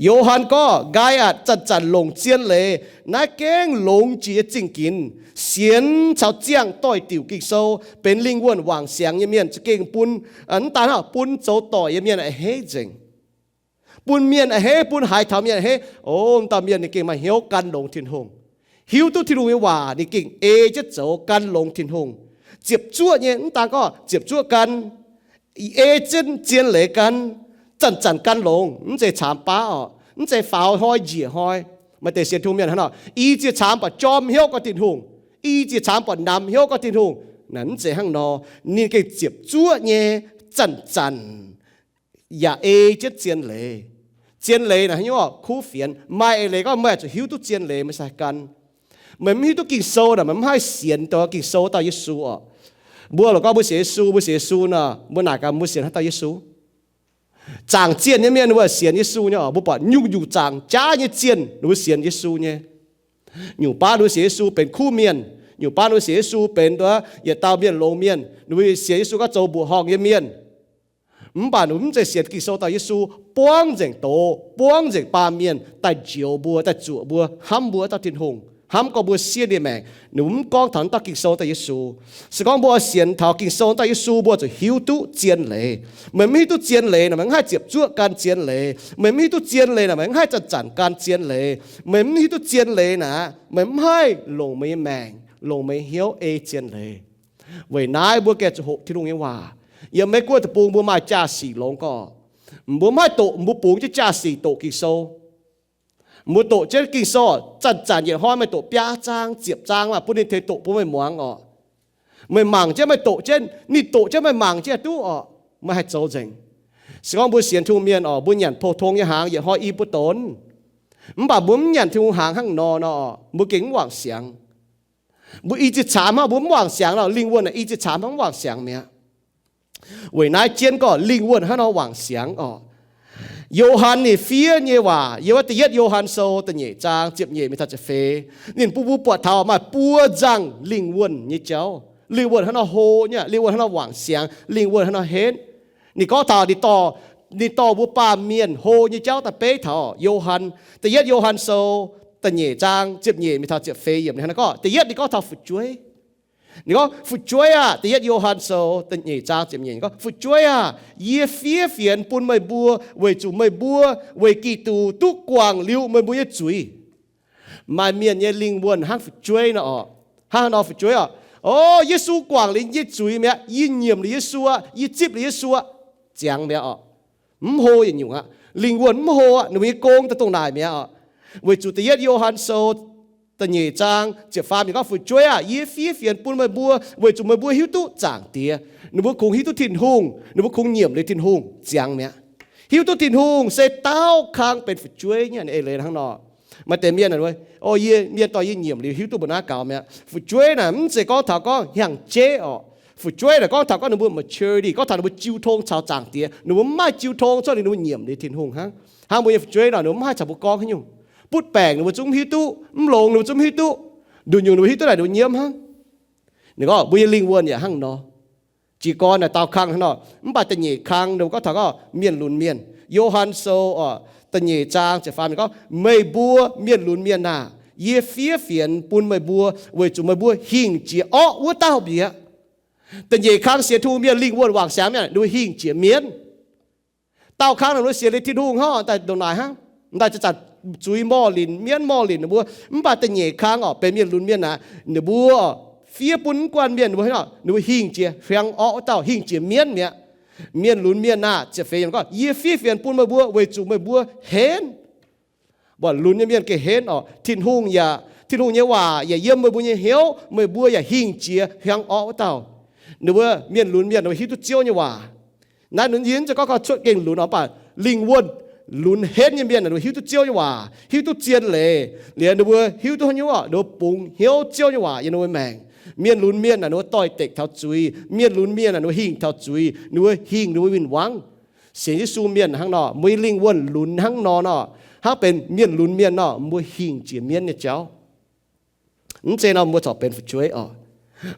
Yo^han gorngv nqaai aqc zanc-zanc longc zien leiz, naaiv gengh longx jiex nyei zingh ginx, sienx caux ziangh doix-diuc Ging-Sou, benx lingh wuonh wangc siangx nyei mienh za'gengh bun, mv daan hnangv, bun zoux doic nyei mienh a'hneiv nzengc. Bun mienh a'hneiv, bun haiz taux mienh a'hneiv, o, m'dauh mienh ninh gengh maaih hnyouv gan longx Tin-Hungh, hiuv duqv Tin-Hungh nyei waac, ninh gengh ei jienv zoux gan longx Tin-Hungh. Ziepc zuoqv nyei, mv daan gorngv ziepc zuoqv gan, ei jienv zien leiz gan, zanc-zanc gan longx, mv zeiz caamx baav oc, mv zeiz faaux hnoi njiec hnoi. Maaih deix sienx Tin-Hungh mienh hnangv nor, i ziex caamx buatc jorm hnyouv gorngv Tin-Hungh, i ziex caamx buatc namx hnyouv gorngv Tin-Hungh. Naaic mv zeiz hnangv nor. Ninh gengh ziepc zuoqv nyei zanc-zanc yaac ei jienv zien leiz. Zien leiz naaic haaix nyungc? Kuv fienx. Maaih eix leiz gorngv meih zuqc hiuv duqv zien leiz meih sai gan. Meih mv hiuv duqv Ging-Sou naaic, meih mv haih sienx dongh Ging-Sou dauh Yesu oc. Mbuo lorqc gorngv mbuo sienx Yesu, mbuo sienx Yesu nor, mbuo naaic gaax mbuo sienx haaix dauh Yesu? Zaangc zienh nyei mienh ninh mbuo sienx Yesu nyei oc. Mbuo buatc nyungc-nyungc zaangc jaav nyei zienh ninh mbuo sienx Yesu nyei. Nyungc baav ninh mbuo sienx Yesu benx kuv mienh. Nyungc baav ninh mbuo sienx Yesu benx nduov yietc dauh mienh longx mienh. Ninh mbuo sienx Yesu gorngv zoux mbuoqc horngh nyei mienh. Mv baac ninh mbuo mv zeiz sienx Ging-Sou dauh Yesu buangv nzengc doz, buangv nzengc baamh mienh daaih njoux mbuo, daaih zuoqc mbuo, hnamv mbuo dauh Tin-Hungh, hnamv gorngv mbuo siev ninh maengc. Ninh mbuo mv gorngv taux naaiv dauh Ging-Sou dauh Yesu. Se gorngv mbuo sienx taux Ging-Sou dauh Yesu, mbuo zuqc hiuv duqv zien leiz. Meih mv hiuv duqv zien leiz naaic, meih mv haih ziepc zuoqv gan zien leiz. Meih mv hiuv duqv zien leiz naaic, meih mv haih zanc-zanc gan zien leiz. Meih mv hiuv duqv zien leiz naaic, meih mv haih longc meih nyei maengc, longc meih nyei hnyouv ei zien leiz. Weic naaiv mbuo gengh zuqc hoqc Tin-Hungh nyei waac. Yiem Meiv Guoqv deic-bung mbuo maaih jaa-sic longx gorqv, mbuo mv haih doqc mbuo bungx jienv jaa-sic doqc Ging-Sou. Mbuo doqc jienv Ging-Sou, zanc-zanc yietc hnoi meih doqc biaa zaang, ziepc zaang maah, bun ninh tengx doqc bun meih muangx oc. Meih mangc jienv meih doqc jienv, ninh doqc jienv meih mangc jienv duqv oc. Meih haih zoux nzengc. Se gorngv mbuo sienx Tin-Hungh mienh oc, mbuo nyanc pou-tong nyei hnaangx yietc hnoi i bun donx. Mv baac mbuo mv nyanc Tin-Hungh hnaangx hnangv nor nor, mbuo gengh mv wangc siangx. Mbuo i ziex caamx hnangv, mbuo mv wangc siangx nor, lingh wuonh naaic i ziex caamx hnangv mv wangc siangx mi'aqv. Weic naaiv jienv gorngv lingh wuonh hnangv nor wangc siangx oc. Yo^han ninh fiev nyei waac yiem wuov da'yietv Yo^han Sou da'nyeic zaang ziepc nyeic mingh taux ziepc feix, ninh bun mbuo buatc taux maaih buo nzangc lingh wuonh nyei jauv. Lingh wuonh hnangv nor hlo nyei, lingh wuonh hnangv nor wangc siangx, lingh wuonh hnangv nor henv. Ninh gorngv taux ninh dorh, ninh dorh mbuo baamh mienh hlo nyei jauv daaih beiv taux Yo^han, da'yietv Yo^han Sou da'nyeic zaang ziepc nyeic mingh taux ziepc feix yiemc ninh hnangv naaiv gorngv. Da'yietv ninh gorngv taux fu'jueiv. Ninh gorngv, fu'jueiv aah, da'yietv Yo^han Sou da'nyeic zaang ziepc nyeic ninh gorngv, fu'jueiv aah, yie fiev fienx bun meih mbuo weic zuqc meih mbuo weic Giduc duqv guangc liuz meih mbuo nyei zuiz. Maaih mienh nyei lingh wuonh hnangv fu'jueiv nor oc. Hnangv nor fu'jueiv oc. O, Yesu guangc liuz yie nyei zuiz mi'aqv. Yie nyiemc liuz Yesu aqv. Yie zipv liuz Yesu aqv. Ziangx mi'aqv oc. Mv hlo yietc nyungc aqv. Lingh wuonh mv hlo aqv. Ninh mbuo nyei gong daaih dongh naaic mi'aqv oc. Weic zuqc da'yietv Yo^han Sou da'nyeic zaang ziepc faam ninh gorngv, fu'jueiv aah, yie fiev fienx bun meih mbuo weic zuqc meih mbuo hiuv duqv Zaangc Diex. Ninh mbuo kungx hiuv duqv Tin-Hungh, ninh mbuo kungx nyiemc liuz Tin-Hungh. Ziangx mi'aqv. Hiuv duqv Tin-Hungh se daauh kang benx fu'jueiv nyei. Eix leiz hnangv nor. Maaih deix mienh, o, yie, mienh dorh yie nyiemc liuz hiuv duqv mbuo naaiv gaux mi'aqv. Fu'jueiv naaic mv zeiz gorngv taux gorngv hnyangx-jeiv oc. Fu'jueiv naaic gorngv taux gorngv ninh mbuo maturity, gorngv taux ninh mbuo jiu tong caux Zaangc Diex. Ninh mbuo mv maaih jiu tong cuotv liuz ninh mbuo nyiemc liuz Tin-Hungh hnangv. Hnangv mbuo nyei fu'jueiv nor, ninh mbuo mv haih caux mbuo gorngv haaix nyungc. Butv baengc ninh mbuo zungv mv hiuv duqv, mv longx ninh mbuo zungv mv hiuv duqv, nduqc nyungc ninh mbuo hiuv duqv naaic ninh mbuo nyiemv hnangv. Ninh gorngv mbuo nyei lingh wuonh yaac hnangv nor. Jiez gorn naaic daauh kang hnangv nor, mv baac da'nyeic kang ninh mbuo gorngv taux gorngv mienh lunx mienh. Yo^han Sou oc, da'nyeic zaang ziepc faam ninh gorngv, meih mbuo mienh lunx mienh aah, yie fiev fienx bun meih mbuo weic zuqc meih mbuo hingh jiex orqv wuov dauh bieqc. Da'nyeic kang sienx Tin-Hungh mienh lingh wuonh wangc siangx mienh, ninh mbuo hingh jiex mienv. Daauh kang ninh mbuo sienx liuz Tin-Hungh hnangv daaih ndongc naaic hnangv, daaih zanc-zanc zuiz morh linc, mienv morh linc ninh mbuo. Mv baac da'nyeic kang oc, benx mienh lunx mienh aah, ninh mbuo fiev bun mv guanh mienh ninh mbuo, ninh mbuo hingh jiex hiaangx orqv wuov dauh, hingh jiex mienv mi'aqv. Mienh lunx mienh aah, ziepc feix gorngv, yie fiev fienx bun meih mbuo weic zuqc meih mbuo henv. Mbuo lunx nyei mienh gengh henv oc. Tin-Hungh yaac, Tin-Hungh nyei waac yaac yiem meih mbuo nyei hnyouv, meih mbuo yaac hingh jiex hiaangx orqv wuov dauh. Ninh mbuo mienh lunx mienh ninh mbuo hiuv duqv Ziouv nyei waac. Naaiv yie mv zeiz gorngv kaux cuotv gengh lunx oc, mv baac lingh wuonh lunx henv nyei mienh ninh mbuo hiuv duqv Ziouv nyei waac, hiuv duqv zien leiz liuz ninh mbuo hiuv duqv haaix nyungc oc, ninh mbuo bungx hnyouv Ziouv nyei waac yiem ninh mbuo maengc. Mienh lunx mienh naaic ninh mbuo doix-dekc taux zuiz, mienh lunx mienh naaic ninh mbuo hingh taux zuiz, ninh mbuo hingh ninh mbuo win-wangv. Sienx Yesu mienh hnangv nor, mbuo nyei lingh wuonh lunx hnangv nor nor, hnangv benx mienh lunx mienh nor, mbuo hingh jiex mienv nyei jauv. Mv zeiz nor mbuo corc benx fu'jueiv oc.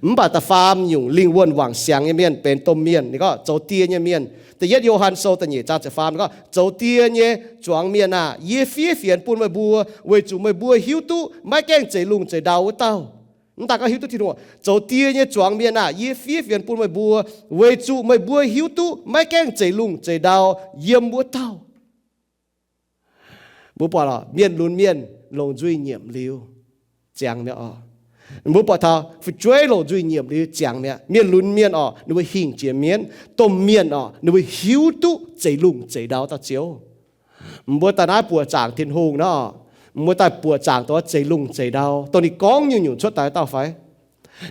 Mv baac da'faam nyungc lingh wuonh wangc siangx nyei mienh benx domh mienh, ninh gorngv zoux die nyei mienh. Da'yietv Yo^han Sou da'nyeic zaang ziepc faam ninh gorngv, zoux die nyei zuangx mienh aah, yie fiev fienx bun meih mbuo weic zuqc meih mbuo hiuv duqv maiv gaengh zeix lungh zeix ndau wuov dauh. Mv daaih gorngv hiuv duqv Tin-Hungh. Zoux die nyei zuangx mienh aah, yie fiev fienx bun meih mbuo weic zuqc meih mbuo hiuv duqv maiv gaengh zeix lungh zeix ndau yiem wuov dauh. Mbuo buatc mienh lunx mienh longc nzuih nyiemc liuz ziangx mi'aqv oc. Mbuo buatc taux fu'jueiv longc nzuih nyiemc liuz ziangx mi'aqv. Mienh lunx mienh oc, ninh mbuo hingh jiex mienv. Domh mienh oc, ninh mbuo hiuv duqv zeix lungh zeix ndau dauh Ziouv. Mbuo daaih naaiv buoqc zaangc Tin-Hungh nor, mbuo daaih buoqc zaangc dongh zeix lungh zeix ndau, dongh ninh gorngv nyungc-nyungc cuotv daaih dauh fai?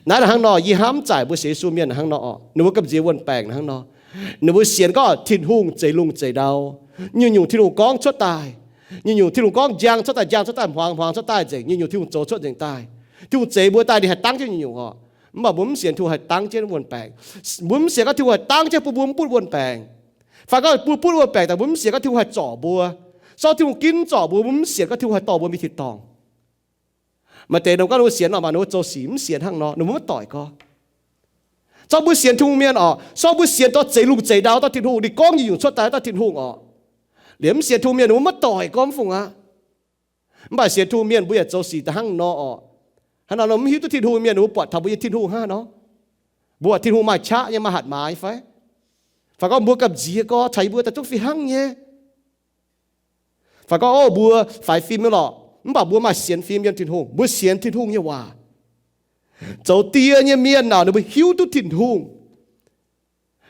Naaiv hnangv nor, yie hnamv zaaic mbuo sienx Yesu mienh hnangv nor oc, ninh mbuo gamh nziex wuon-baengc hnangv nor. Ninh mbuo sienx gorngv Tin-Hungh zeix lungh zeix ndau. Nyungc-nyungc Tin-Hungh gorngv cuotv daaih, nyungc-nyungc Tin-Hungh gorngv njang cuotv daaih, njang cuotv daaih, hmuangx, hmuangx cuotv daaih nzengc. Nyungc-nyungc Tin-Hungh zoux cuotv nzengc daaih. Tin-Hungh zeix mbuo daaih ninh haih dangv jienv nyungc-nyungc oc. Mv baac mbuo mv sienx Tin-Hungh haih dangv jienv wuon-baengc. Mbuo mv sienx gorngv Tin-Hungh haih dangv jienv bun mbuo mv butv wuon-baengc, fai gorngv mbuo butv wuon-baengc daaih mbuo mv sienx gorngv Tin-Hungh haih zorc mbuo. Zorqv Tin-Hungh ginv zorc mbuo, mbuo mv sienx gorngv Tin-Hungh haih dorh mbuo mingh tin-dorngh. Maaih deix ninh gorngv ninh mbuo sienx nor, mv baac ninh mbuo zoux sic mv sienx hnangv nor, ninh mbuo maiv doic gorx. Zorqv mbuo sienx Tin-Hungh mienh oc, zorqv mbuo sienx dongh zeix lungh zeix ndau dauh Tin-Hungh, ninh gorngv nyungc-nyungc cuotv daaih dauh Tin-Hungh oc, liemh mv sienx Tin-Hungh mienh ninh mbuo maiv doic gorx, mv fungc aqv. Mv baac sienx Tin-Hungh mienh mbuo yaac zoux sic daaih hnangv nor oc. Hnangv nor mv hiuv duqv Tin-Hungh mienh ninh mbuo buatc taux mbuo nyei Tin-Hungh hnangv nor, mbuo buatc Tin-Hungh maaih qaqv nyei, maaih hatc maaz nyei fai? Fai gorngv mbuo gamh nziex gorx, caux yie mbuo daaih zungv fih hnangv nyei. Fai gorngv, o, mbuo faix fim nyei lorqc, mv baac mbuo maaih sienx fim yiem Tin-Hungh, mbuo sienx Tin-Hungh nyei waac. Zoux die nyei mienh naaic ninh mbuo hiuv duqv Tin-Hungh.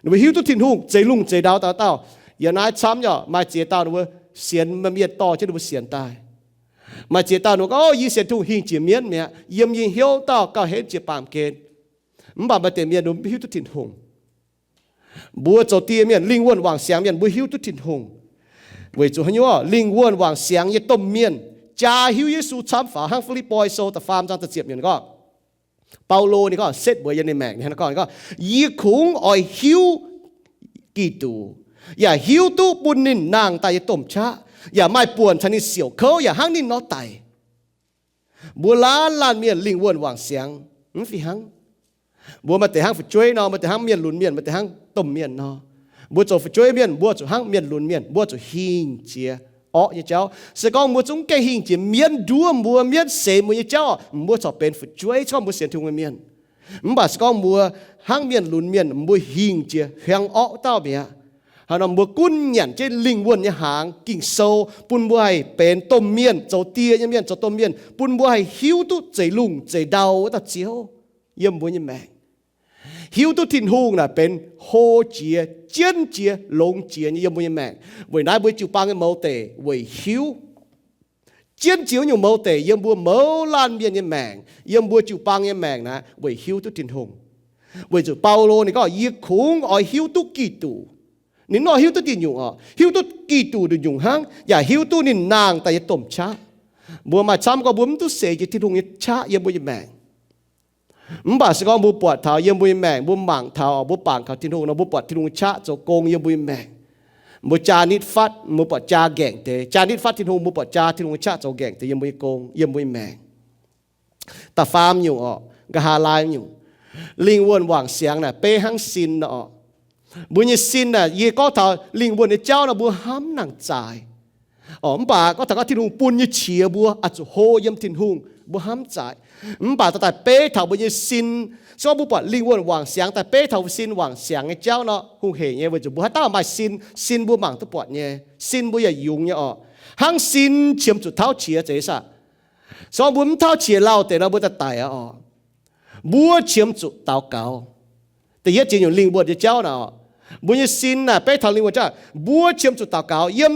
Ninh mbuo hiuv duqv Tin-Hungh zeix lungh zeix ndau dauh dauh. Yiem naaiv camv nyei maaih ziex dauh ninh mbuo sienx, mienh dorh jienv ninh mbuo sienx daaih. Maaih ziex dauh ninh mbuo gorngv, o, yie sienx Tin-Hungh hingh jiex mienv mi'aqv, yiem yie hnyouv dauh gauh henv jiex baamh gen. Mv baac maaih deix mienh ninh mbuo mv hiuv duqv Tin-Hungh. Mbuo zoux die mienh, lingh wuonh wangc siangx mienh, mbuo hiuv duqv Tin-Hungh. Weic zuqc haaix nyungc? Lingh wuonh wangc siangx nyei domh mienh jaa hiuv Yesu camv faaux. Hnangv Fi^lipv^poi Sou da'faam zaang da'ziepc yiemc gorngv, Baulo ninh gorngv, setv mbuox yiem ninh maengc, ninh gorngv, Yie kungx oix hiuv Giduc, yaac hiuv duqv bun ninh nangh daaih nyei domh qaqv, yaac maaih buonc caux ninh siouc kouv yaac hnangv ninh nor daic. Mbuo laanh laanh mienh lingh wuonh wangc siangx mv fih hnangv. Mbuo maaih deix hnangv fu'jueiv nor, maaih deix hnangv mienh lunx mienh, maaih deix hnangv domh mienh nor. Mbuo zoux fu'jueiv mienh, mbuo zuqc hnangv mienh lunx mienh, mbuo zuqc hingh jiex orqv nyei jauv. Se gorngv mbuo zungv gaengh hingh jiex mienv nduov mbuo, mienv seix mbuo nyei jauv, mbuo corc benx fu'jueiv, se gorngv mbuo sienx Tin-Hungh nyei mienh. Mv baac se gorngv mbuo hnangv mienh lunx mienh, mbuo hingh jiex hiuang orqv dauh mi'aqv. Hnangv nor mbuo gunv nyanc jienv lingh wuonh nyei hnaangx, Ging-Sou, bun mbuo haih benx domh mienh, zoux die nyei mienh, zoux domh mienh, bun mbuo haih hiuv duqv zeix lungh zeix ndau wuov dauh Ziouv yiem mbuo nyei maengc. Hiuv duqv Tin-Hungh naaic benx hlo jiex, jienv jiex, longx jiex nyei yiem mbuo nyei maengc. Weic naaiv mbuo jiu-baang nyei mouz deic weic hiuv. Jienv jiex wuov nyungc mouz deic yiem mbuo mouz laanh mienh nyei maengc, yiem mbuo jiu-baang nyei maengc naaic weic hiuv duqv Tin-Hungh. Weic zuqc Baulo ninh gorngv, Yie kungx oix hiuv duqv Giduc. Ninh nor hiuv duqv diuh nyungc oc, hiuv duqv Giduc nduqc nyungc hnangv, yaac hiuv duqv ninh nangh daaih nyei domh qaqv. Mbuo maaih camv gorngv mbuo mv duqv seix jiex Tin-Hungh nyei qaqv yiem mbuo nyei maengc. Mv baac se gorngv mbuo buatc taux yiem mbuo nyei maengc, mbuo mangc taux, mbuo bangc taux Tin-Hungh nor, mbuo buatc Tin-Hungh nyei qaqv zoux gong yiem mbuo nyei maengc. Mbuo jaa nitv fatv, mbuo buatc jaa nqaengc deix. Jaa nitv fatv Tin-Hungh, mbuo buatc jaa Tin-Hungh nyei qaqv zoux nqaengc deix yiem mbuo nyei gong, yiem mbuo nyei maengc. Da'faam nyungc oc, nqa'haav laai nyungc, lingh wuonh wangc siangx naaic beiv hnangv sin nor oc. Mbuo nyei sin naaic, yie gorngv taux lingh wuonh nyei jauv nor, mbuo hnamv nangc zaaix. Mv baac gorngv taux gorngv Tin-Hungh bun nyei qiex mbuo oix zuqc hlo yiem Tin-Hungh, mbuo hnamv zaaix. Mv baac daaih beiv taux mbuo nyei sin, se gorngv mbuo buatc lingh wuonh wangc siangx daaih beiv taux sin wangc siangx nyei jauv nor, hungh heic nyei, weic zuqc mbuo haaix dauh maaih sin, sin mbuo mangc duqv buatc nyei, sin mbuo yaac yungz nyei oc. Hnangv sin qiemx zuqc tauv qiex zeiz saah? Se gorngv mbuo mv tauv qiex lauh deix nor, mbuo daaih daic aqv oc. Mbuo qiemx zuqc daux gaux. Da'yietv jiex nyungc lingh wuonh nyei jauv naaic oc, mbuo nyei sin naaic beiv taux lingh wuonh jauv, mbuo qiemx zuqc daux gaux. Yiem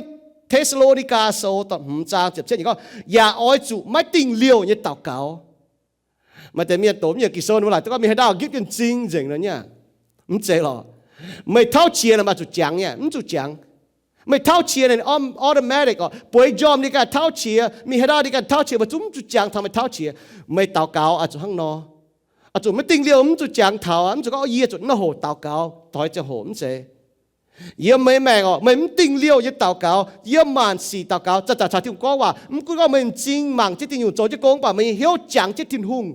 Te^saa^lo^ni^gaa Sou da'hmz zaang ziepc cietv gorngv, yaac oix zuqc maiv dingh liouh nyei daux gaux. Maaih deix mienh doqc mv nyiemc Ging-Sou ninh mbuo laaic duqv gorngv mingh haaix dauh gitv jienv m'zing nzengc nor nyei. Mv zeiz lorqc. Meih tauv qiex naaic maaih zuqc jangx nyei, mv zuqc jangx. Meih tauv qiex naaic automatic oc, bueix njormh ninh ganh tauv qiex, mingh haaix dauh ninh ganh tauv qiex, meih zungv mv zuqc jangx taux meih tauv qiex. Meih daux gaux oix zuqc hnangv nor. Oix zuqc maiv dingh liouh, mv zuqc jangx taux, mv zuqc gorngv yie zuqc naaiv hoc daux gaux, doix ziangh hoc, mv zeiz. Yiem meih maengc oc, meih mv dingh liouh nyei daux gaux, yiem maanc sic daux gaux, zanc-zanc caux Tin-Hungh gorngv waac. Mv gunv gorngv meih m'zing mangc jienv dingh nyungc zoux jienv gong, mv baac meih hnyouv jangx jienv Tin-Hungh.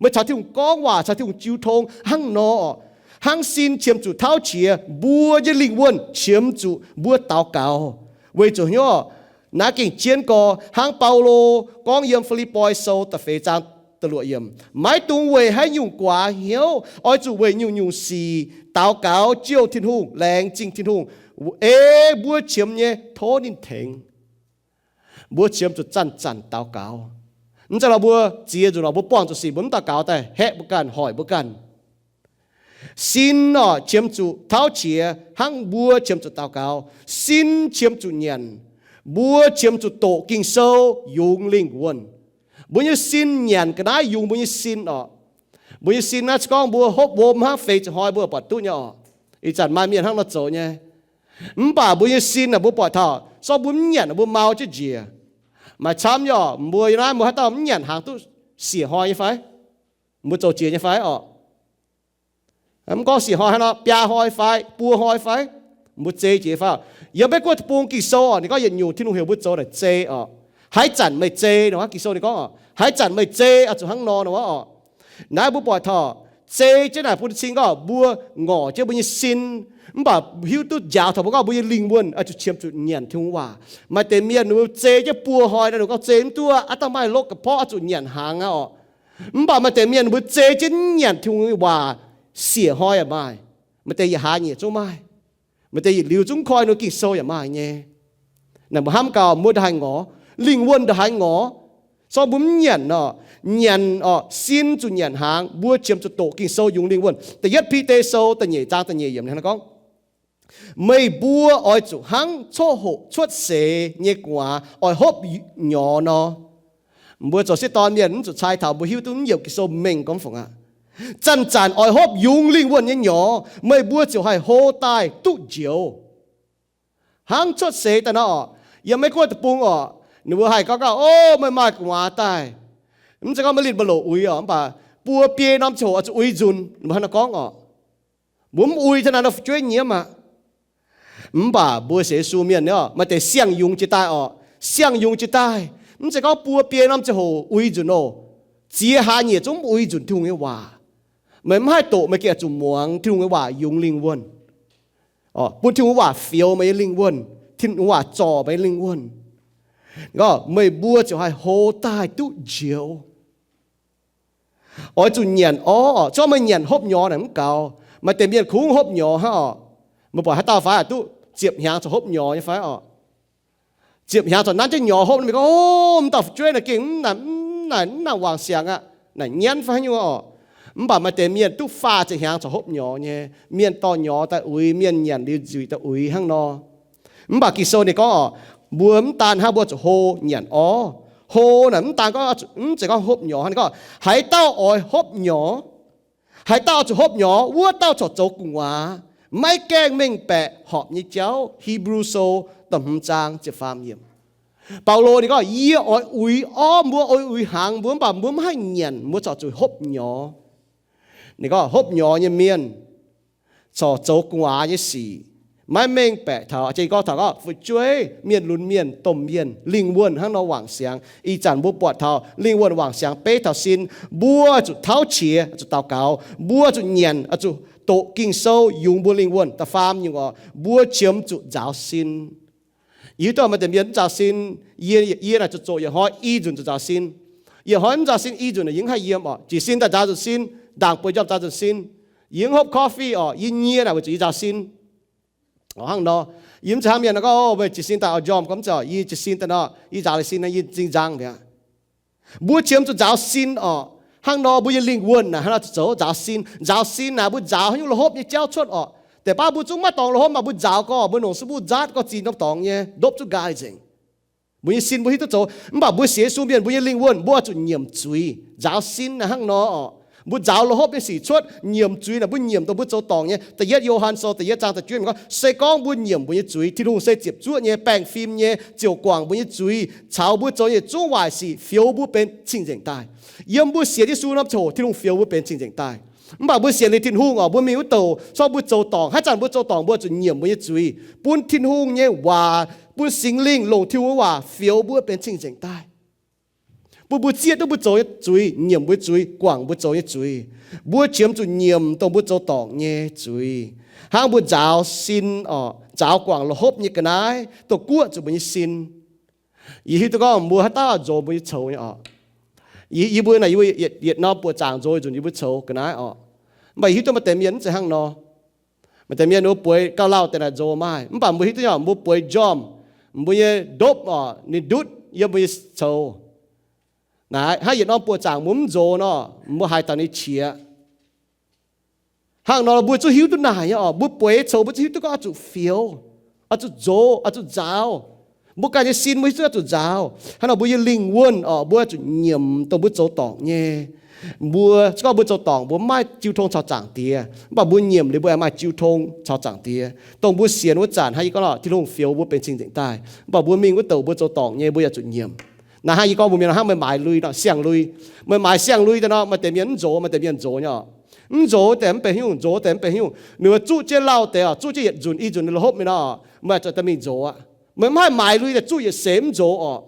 Meih caux Tin-Hungh gorngv waac, caux Tin-Hungh jiu tong hnangv nor oc. Hnangv sin qiemx zuqc tauv qiex, mbuo nyei lingh wuonh qiemx zuqc mbuo daux gaux. Weic zuqc hnyouv naaiv gengh jienv gorx, hnangv Baulo gorngv yiem Fi^lipv^poi Sou da'feix zaang da'luoqc yiemc, maiv dungx weic haaix nyungc guaax hnyouv, oix zuqc weic nyungc-nyungc sic daux gaux jouh Tin-Hungh, laengz zingh Tin-Hungh, ei mbuo qiemx nyei tov ninh tengx. Mbuo qiemx zuqc zanc-zanc daux gaux. Mv zeiz lorqc mbuo ziex nzunc lorqc mbuo buangh zuqc sic mbuo mv daux gaux daaih haeqv mbuo ganh, hoic mbuo ganh. Sin orqc qiemx zuqc tauv qiex hnangv mbuo qiemx zuqc daux gaux. Sin qiemx zuqc nyanc. Mbuo qiemx zuqc doqc Ging-Sou yungz lingh wuonh. Mbuo nyei sin nyanc ga'naaiv yungz mbuo nyei sin orqc. Mbuo nyei sin naaiv se gorngv mbuo hopv wuom hnangv feix ziepc hnoi mbuo buatc duqv nyei orqc. Ih zanc maaih mienh hnangv nor zoux nyei. Mv baac mbuo nyei sin naaic mbuo buatc taux, se gorngv mbuo mv nyanc mbuo mau jienv njiec. Maaih camv nyei orqc, mbuo yiem naaiv mbuo haaix dauh mv nyanc hnaangx duqv siec hnoi nyei fai? Mbuo zoux jiex nyei fai orqc? Mv gorngv siec hnoi hnangv nor, biaa hnoi fai buo hnoi fai, mbuo zei jiex fai? Yiem Meiv Guoqv deic-bung Ging-Sou orqc, ninh gorngv yietc nyungc Tin-Hungh heuc mbuo zoux naaic zei orqc. Haaix zanc meih zei nor, Ging-Sou ninh gorngv orqc, haaix zanc meih zei oix zuqc hnangv nor nor orqc. Naaiv mbuo buatc taux zei jienv naaic bun cing gorngv mbuo ngorc jienv mbuo nyei sin, mv baac hiuv duqv njaaux taux mbuo gorngv mbuo nyei lingh wuonh oix zuqc qiemx zuqc nyanc Tin-Hungh waac. Maaih deix mienh ninh mbuo zei jienv buo hnoi naaiv, ninh gorngv zei mv duqv, aav dangh maaih lov ga'porv oix zuqc nyanc hnaangx aqv orqc. Mv baac maaih deix mienh ninh mbuo zei jienv nyanc Tin-Hungh waac siec hnoi yaac maaih. Maaih deix yietc hlaax nyeic zungv maaih. Maaih deix yietc liuz zungv koi ninh Ging-Sou yaac maaih nyei. Naaic mbuo hnamv gaax mbuo ndongc haaix ngorc, lingh wuonh ndongc haaix ngorc. Se gorngv mbuo mv nyanc orqc, nyanc orqc, sin zuqc nyanc hnaangx, mbuo qiemx zuqc doqc Ging-Sou yungz lingh wuonh. Da'yietv Bide Sou da'nyeic zaang da'nyeic yiemc hnangv naaiv gorngv, meih mbuo oix zuqc hnangv coqv hoqc cuotv seix nyei gu'nguaaz oix hopv nyorx nor. Mbuo zoux sieqv dorn mienh mv zuqc cai taux mbuo hiuv duqv mv yiemc Ging-Sou mengh gormx fungc aqv. Zanc-zanc oix hopv yungz lingh wuonh nyei nyorx, meih mbuo ziouc haih hlo daaih duqv njoux. Hnangv cuotv seix daaih nor oc, yiem Meiv Guoqv deic-bung oc, ninh mbuo haih gorngv gauh, O, meih maaih gu'nguaaz daaih. Mv zeiz gorngv maiv linh mbuo loc uix oc, mv baac buo biei norm ziangh hoc oix zuqc uix nzunc, ninh mbuo hnangv naaiv gorngv oc. Mbuo mv uix, hnangv naaiv fu'jueiv nyiemv aqv. Mv baac mbuo sienx Yesu mienh, maaih deix siang-yungz jiex daaih oc. Siang-yungz jiex daaih, mv zeiz gorngv buo biei norm ziangh hoc uix nzunc oc. Ziex hlaax nyeic zungv mv uix nzunc Tin-Hungh nyei waac. Meih mv haih doqc, meih gengh zuqc muangx Tin-Hungh nyei waac yungz lingh wuonh. Bun Tin-Hungh nyei waac fioux meih nyei lingh wuonh, Tin-Hungh nyei waac zorc meih nyei lingh wuonh. Meih mbuo ziouc haih hlo daaih duqv njoux. Oix zuqc nyanc orv oc. Zorqv meih nyanc hopv nyorx naaic mv gaux. Maaih deix mienh kungx hopv nyorx hnangv oc. Meih buatc haaix dauh fai duqv ziepc hnyangx corc hopv nyorx nyei fai oc? Ziepc hnyangx corc nanv jienv nyorx hopv, meih gorngv, O, m'dauh fu'jueiv naaic gengh mv naaic, mv naaic, mv naaic wangc siangx aqv, naaic nyanv fai haaix nyungc oc. Mv baac maaih deix mienh duqv faah ziepc hnyangx corc hopv nyorx nyei. Mienh dorh nyorx daaih uix, mienh nyanc liuz nzuic daaih uix hnangv nor. Mv baac Ging-Sou ninh gorngv oc, mbuo mv daan hnangv, mbuo zuqc hlo nyanc orv. Hlo naaic mv daan gorngv, mv zeiz gorngv hopv nyorx hnangv. Ninh gorngv haaix dauh oix hopv nyorx, haaix dauh zuqc hopv nyorx, wuov dauh corc zoux gu'nguaaz, maiv gaengh mengh baeqc horpc nyei jauv. Hipv^lu Sou da'hmz zaang ziepc faam yiemc. Baulo ninh gorngv, Yie oix uix orv, mbuo oix uix hnaangx mbuo, mv baac mbuo mv haih nyanc, mbuo corc zuqc hopv nyorx. Ninh gorngv hopv nyorx nyei mienh corc zoux gu'nguaaz nyei sic, maiv mengh baeqc taux, gorngv taux gorngv fu'jueiv, mienh lunx mienh, domh mienh, lingh wuonh hnangv nor wangc siangx. Ih zanc mbuo buatc taux lingh wuonh wangc siangx beiv taux sin, mbuo zuqc tauv qiex, zuqc daux gaux, mbuo zuqc nyanc, zuqc doqc Ging-Sou yungz mbuo lingh wuonh. Da'faam nyungc oc, mbuo qiemx zuqc nzaaux sin. Yie hiuv duqv maaih deix mienh mv nzaaux sin, yie, yie naaic zuqc zoqc yietc hnoi i nzunc zuqc nzaaux sin. Yietc hnoi mv nzaaux sin i nzunc naaic yie mv haih yiem oc. Jiez sin daaih nzaaux nzunc sin, ndaangc bueix njormh nzaaux nzunc sin. Yie mv hopv coffee oc, yie nyie naaic weic zuqc yie nzaaux sin. Hnangv nor, yie mv zeiz hnangv mienh gorngv, O, meih jiez sin daaih oix njormh gormx, yie jiez sin daaih nor, yie nzaaux liuz sin nor, yie zinh nzang mi'aqv. Mbuo qiemx zuqc nzaaux sin oc. Hnangv nor mbuo nyei lingh wuonh naaic hnangv nor zuqc zoux nzaaux sin. Nzaaux sin naaic mbuo nzaaux haaix nyungc la'hopv nyei jauv cuotv oc. Deix baav mbuo zungv maiv dorngx la'hopv, mv baac mbuo nzaaux gorngv mbuo longc sin mbuo nzaatv gorngv zinh norm dorngx nyei, ndopv zungv nqaai nzengc. Mbuo nyei sin mbuo hiuv duqv zoux. Mv baac mbuo sienx Yesu mienh, mbuo nyei lingh wuonh mbuo oix zuqc nyiemc zuiz. Nzaaux sin naaic hnangv nor oc. Mbuo nzaaux la'hopv nyei sic cuotv. Nyiemc zuiz naaic mbuo nyiemc dongh mbuo zoux dorngc nyei. Da'yietv Yo^han Sou da'yietv zaang da'juov gorngv, Se gorngv mbuo nyiemc mbuo nyei zuiz, Tin-Hungh se ziepc zuoqv nyei, baengh fim nyei, ziouc guangc mbuo nyei zuiz caux mbuo zoux nyei zungv waaic sic, fioux mbuo benx cing-nzengc daaih. Yiem mbuo sienx Yesu norm ziangh hoc Tin-Hungh fioux mbuo benx cing-nzengc daaih. Mv baac mbuo sienx liuz Tin-Hungh oc, mbuo mingh wuov douc, se gorngv mbuo zoux dorngc, haaix zanc mbuo zoux dorngc mbuo zuqc nyiemc mbuo nyei zuiz, bun Tin-Hungh nyei waac, bun Singx Lingh longc Tin-Hungh nyei waac fioux mbuo benx cing-nzengc daaih, bun mbuo zieqv duqv mbuo zoux nyei zuiz, nyiemc mbuo nyei zuiz, guangc mbuo zoux nyei zuiz. Mbuo qiemx zuqc nyiemc dongh mbuo zoux dorngc nyei zuiz, hnangv mbuo nzaaux sin oc, nzaaux guangc la'hopv nyei ga'naaiv dongh guoqv zuqc mbuo nyei sin. Yie hiuv duqv gorngv mbuo haaix dauh nzox mbuo nyei coux nyei oc. Yie, yie mbuo naaic, yie mbuo yietc, yietc norm buoqc zaangc nzox nzunc yie mbuo coux ga'naaiv oc. Mv baac yie hiuv duqv maaih deix mienh mv zeiz hnangv nor. Maaih deix mienh ninh mbuo bueix gauh lauh deix naaic nzox maaih, mv baac mbuo hiuv duqv nyei oc, mbuo bueix njormh, mbuo nyei ndopv oc, ninh ndutv yiem mbuo nyei coux. Naaic hnangv yietc norm buoqc zaangc mbuo mv nzox nor, mbuo haaix dauh ninh qiex. Hnangv nor mbuo zungv hiuv duqv naaic nyei oc. Mbuo bueix coux mbuo zungv hiuv duqv gorngv oix zuqc fioux, oix zuqc nzox, oix zuqc nzaaux. Mbuo ganh nyei sin mbuo hiuv duqv oix zuqc nzaaux. Hnangv nor mbuo nyei lingh wuonh oc, mbuo oix zuqc nyiemc dongh mbuo zoux dorngc nyei. Mbuo, se gorngv mbuo zoux dorngc mbuo mv maaih jiu tong caux Zaangc Diex, mv baac mbuo nyiemc liuz mbuo aengx maaih jiu tong caux Zaangc Diex. Dongh mbuo sienx wuov zanc hnangv yie gorngv nor, Tin-Hungh fioux mbuo benx cing-nzengc daaih. Mv baac mbuo mingh wuov douc mbuo zoux dorngc nyei mbuo yaac zuqc nyiemc. Naaiv hnangv yie gorngv mbuo mienh hnangv meih maaiz lui nor, siang-lui. Meih maaiz siang-lui daaih nor, maaih deix mienh mv nzox, maaih deix mienh nzox nyei oc. Mv nzox deix mv benx haaix nyungc, nzox deix mv benx haaix nyungc. Ninh mbuo zuqv jienv lauh deix oc, zuqv jienv yietc nzunc i nzunc ninh la'hopv mingh nor, meih zuqc daaih mingh nzox aqv. Meih mv haih maaiz lui daaih zuqv yietc seix mv nzox oc.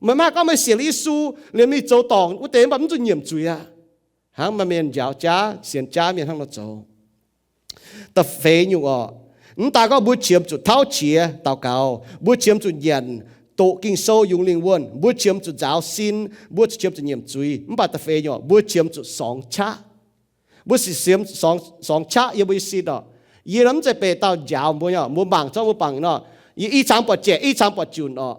Meih mv haih gorngv meih sienx Yesu liemh mingh zoux dorngc wuov deix mv baac mv zuqc nyiemc zuiz aqv. Hnangv maaih mienh njaaux jaav, sienx jaav mienh hnangv nor zoux. Da'feix nyungc oc, mv daan gorngv mbuo qiemx zuqc tauv qiex daux gaux, mbuo qiemx zuqc nyanc, doqc Ging-Sou, yungz lingh wuonh, mbuo qiemx zuqc nzaaux sin, mbuo qiemx zuqc nyiemc zuiz, mv baac da'feix nyungc mbuo qiemx zuqc sorngx qaqv. Mbuo siemx sorngx qaqv yiem mbuo nyei sin oc. Yie nor mv zeiz benx dauh njaaux mbuo nyei oc, mbuo mangc zorqv mbuo bangc nor, yie i cangx buatc jaic, i cangx buatc junc oc.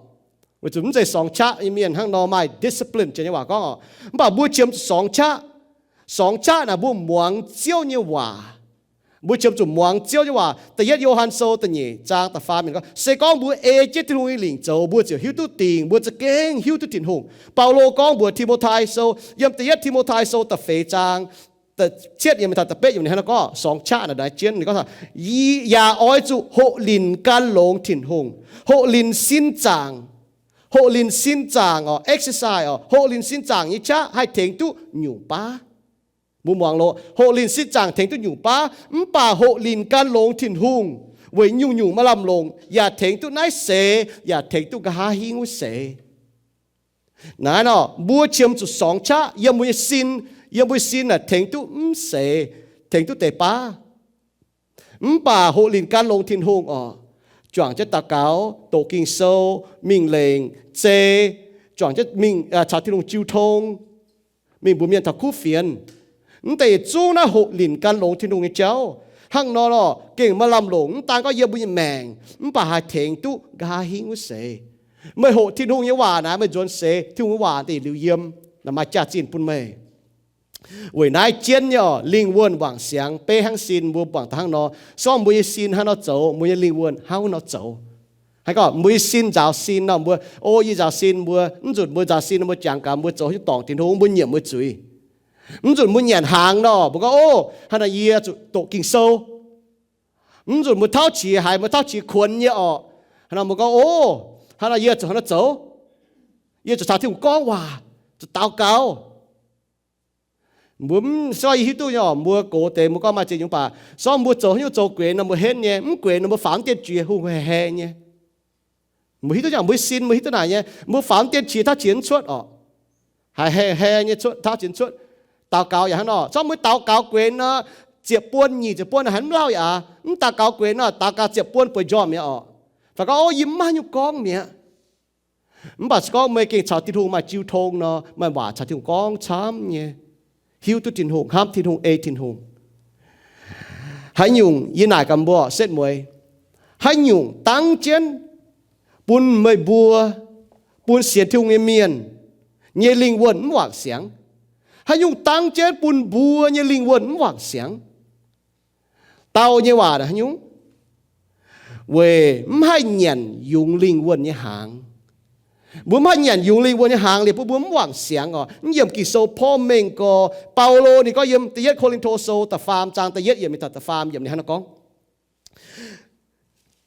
Weic zuqc mv zeiz sorngx qaqv nyei mienh hnangv nor maaih discipline, janx nyei waac gorngv oc. Mv baac mbuo qiemx zuqc sorngx qaqv. Sorngx qaqv naaic mbuo muangx Ziouv nyei waac. Mbuo qiemx zuqc muangx Ziouv nyei waac. Da'yietv Yo^han Sou da'nyeic zaang da'faam yiemc gorngv, Se gorngv mbuo ei jienv Tin-Hungh nyei lingc zoux, mbuo ziouc hiuv duqv dingc, mbuo za'gengh hiuv duqv Tin-Hungh. Baulo gorngv mbuox Ti^mo^tai Sou yiem Da'yietv Ti^mo^tai Sou da'feix zaang cietv yiem da'betv yiem ninh hnangv naaiv gorngv, sorng qaqv naaic jienv ninh gorngv, yaac oix zuqc hoqc linc gan longx Tin-Hungh, hoqc linc sin zaangc, hoqc linc sin zaangc oc, exercise oc, hoqc linc sin zaangc nyei qaqv haih tengx duqv nyungc baav. Mbuo muangx loh, hoqc linc sin zaangc tengx duqv nyungc baav, mv baac hoqc linc gan longx Tin-Hungh weic nyungc-nyungc maaih lamh longc yaac tengx duqv naaiv seix, yaac tengx duqv nqa'haav hingv wuov seix. Naaiv nor mbuo qiemx zuqc sorng qaqv yiem mbuo nyei sin, yiem mbuo nyei sin naaic tengx duqv mv seix, tengx duqv deix baav. Mv baac hoqc linc gan longx Tin-Hungh oc, juangc jienv daux gaux, doqc Ging-Sou, mingh lengc zei, juangc jienv mingh caux Tin-Hungh jiu tong, mingh mbuox mienh taux kuv fienx. Mv deix yietc zungv naaiv hoqc linc gan longx Tin-Hungh nyei jauv. Hnangv nor lorqc, gengh maaih lamh longc, mv daan gorngv yiem mbuo nyei maengc, mv baac haih tengx duqv nqa'haav hingv wuov seix. Meih hoqc Tin-Hungh nyei waac naaic, meih nzuonx seix Tin-Hungh nyei waac deix liuz yiem, naaic maaih jaax-zinh bun meih. Weic naaiv jienv nyei oc, lingh wuonh wangc siangx beiv hnangv sin, mbuo buangh daaih hnangv nor. Se gorngv mbuo nyei sin hnangv nor zoux, mbuo nyei lingh wuonh hnangv nor zoux. Haaix gorngv mbuo nyei sin nzaaux sin nor, mbuo, o, yie nzaaux sin mbuo, mv nzunc mbuo nzaaux sin mbuo jangx gaax mbuo zoux haaix nyungc dorngc Tin-Hungh, mbuo nyiemc mbuo zuiz. Mv nzunc mbuo nyanc hnaangx nor, mbuo gorngv, o, hnangv naaic yie zuqc doqc Ging-Sou. Mv nzunc mbuo tauv qiex haiz, mbuo tauv qiex kuonx nyei orqc, hnangv nor mbuo gorngv, o, hnangv naaic yie zuqc hnangv naaiv zoux. Yie zuqc caux Tin-Hungh gorngv waac, zuqc daux gaux. Mbuo mv, se gorngv yie hiuv duqv nyei orqc, mbuo gox deix mbuo gorngv maaih ziex nyungc baac, se gorngv mbuo zoux haaix nyungc zoux guenx nor, mbuo henv nyei, mv guenx nor mbuo faaux mv dien qiex hungh haiz hae nyei. Mbuo hiuv duqv nyei, mbuo nyei sin mbuo hiuv duqv naaic nyei, mbuo faaux mv dien qiex tauv qiex mv cuotv orqc. Haiz hae hae nyei cuotv, tauv qiex mv cuotv. Daux gaux yaac hnangv nor, se gorngv mbuo daux gaux guenx nor, ziepc buon nyic ziepc buon nor haiz mv lauh yaac aqv. Mv daux gaux guenx nor, daux gaux ziepc buon bueix njormh mi'aqv orqc. Fai gorngv, o, yie mv maaih haaix nyungc gorngv mi'aqv. Mv baac se gorngv meih gengh caux Tin-Hungh maaih jiu tong nor, maaih waac caux Tin-Hungh gorngv camv nyei, hiuv duqv Tin-Hungh, hnamv Tin-Hungh, ei Tin-Hungh. Haaix nyungc, yie naaic gaax mbuo setv mueiz, haaix nyungc dangv jienv bun meih mbuo, bun sienx Tin-Hungh nyei mienh nyei lingh wuonh mv wangc siangx? Haaix nyungc dangv jienv bun mbuo nyei lingh wuonh mv wangc siangx? Dau nyei waac haaix nyungc? Weic mv haih nyanc yungz lingh wuonh nyei hnaangx. Mbuo mv haih nyanc yungz lingh wuonh nyei hnaangx liuz bun mbuo mv wangc siangx oc. Mv yiem Ging-Sou porv mengh gorx, Baulo ninh gorngv yiem da'yietv Ko^lin^to Sou da'faam zaang da'yietv yiemc mingh taux da'faam yiemc ninh hnangv naaiv gorngv,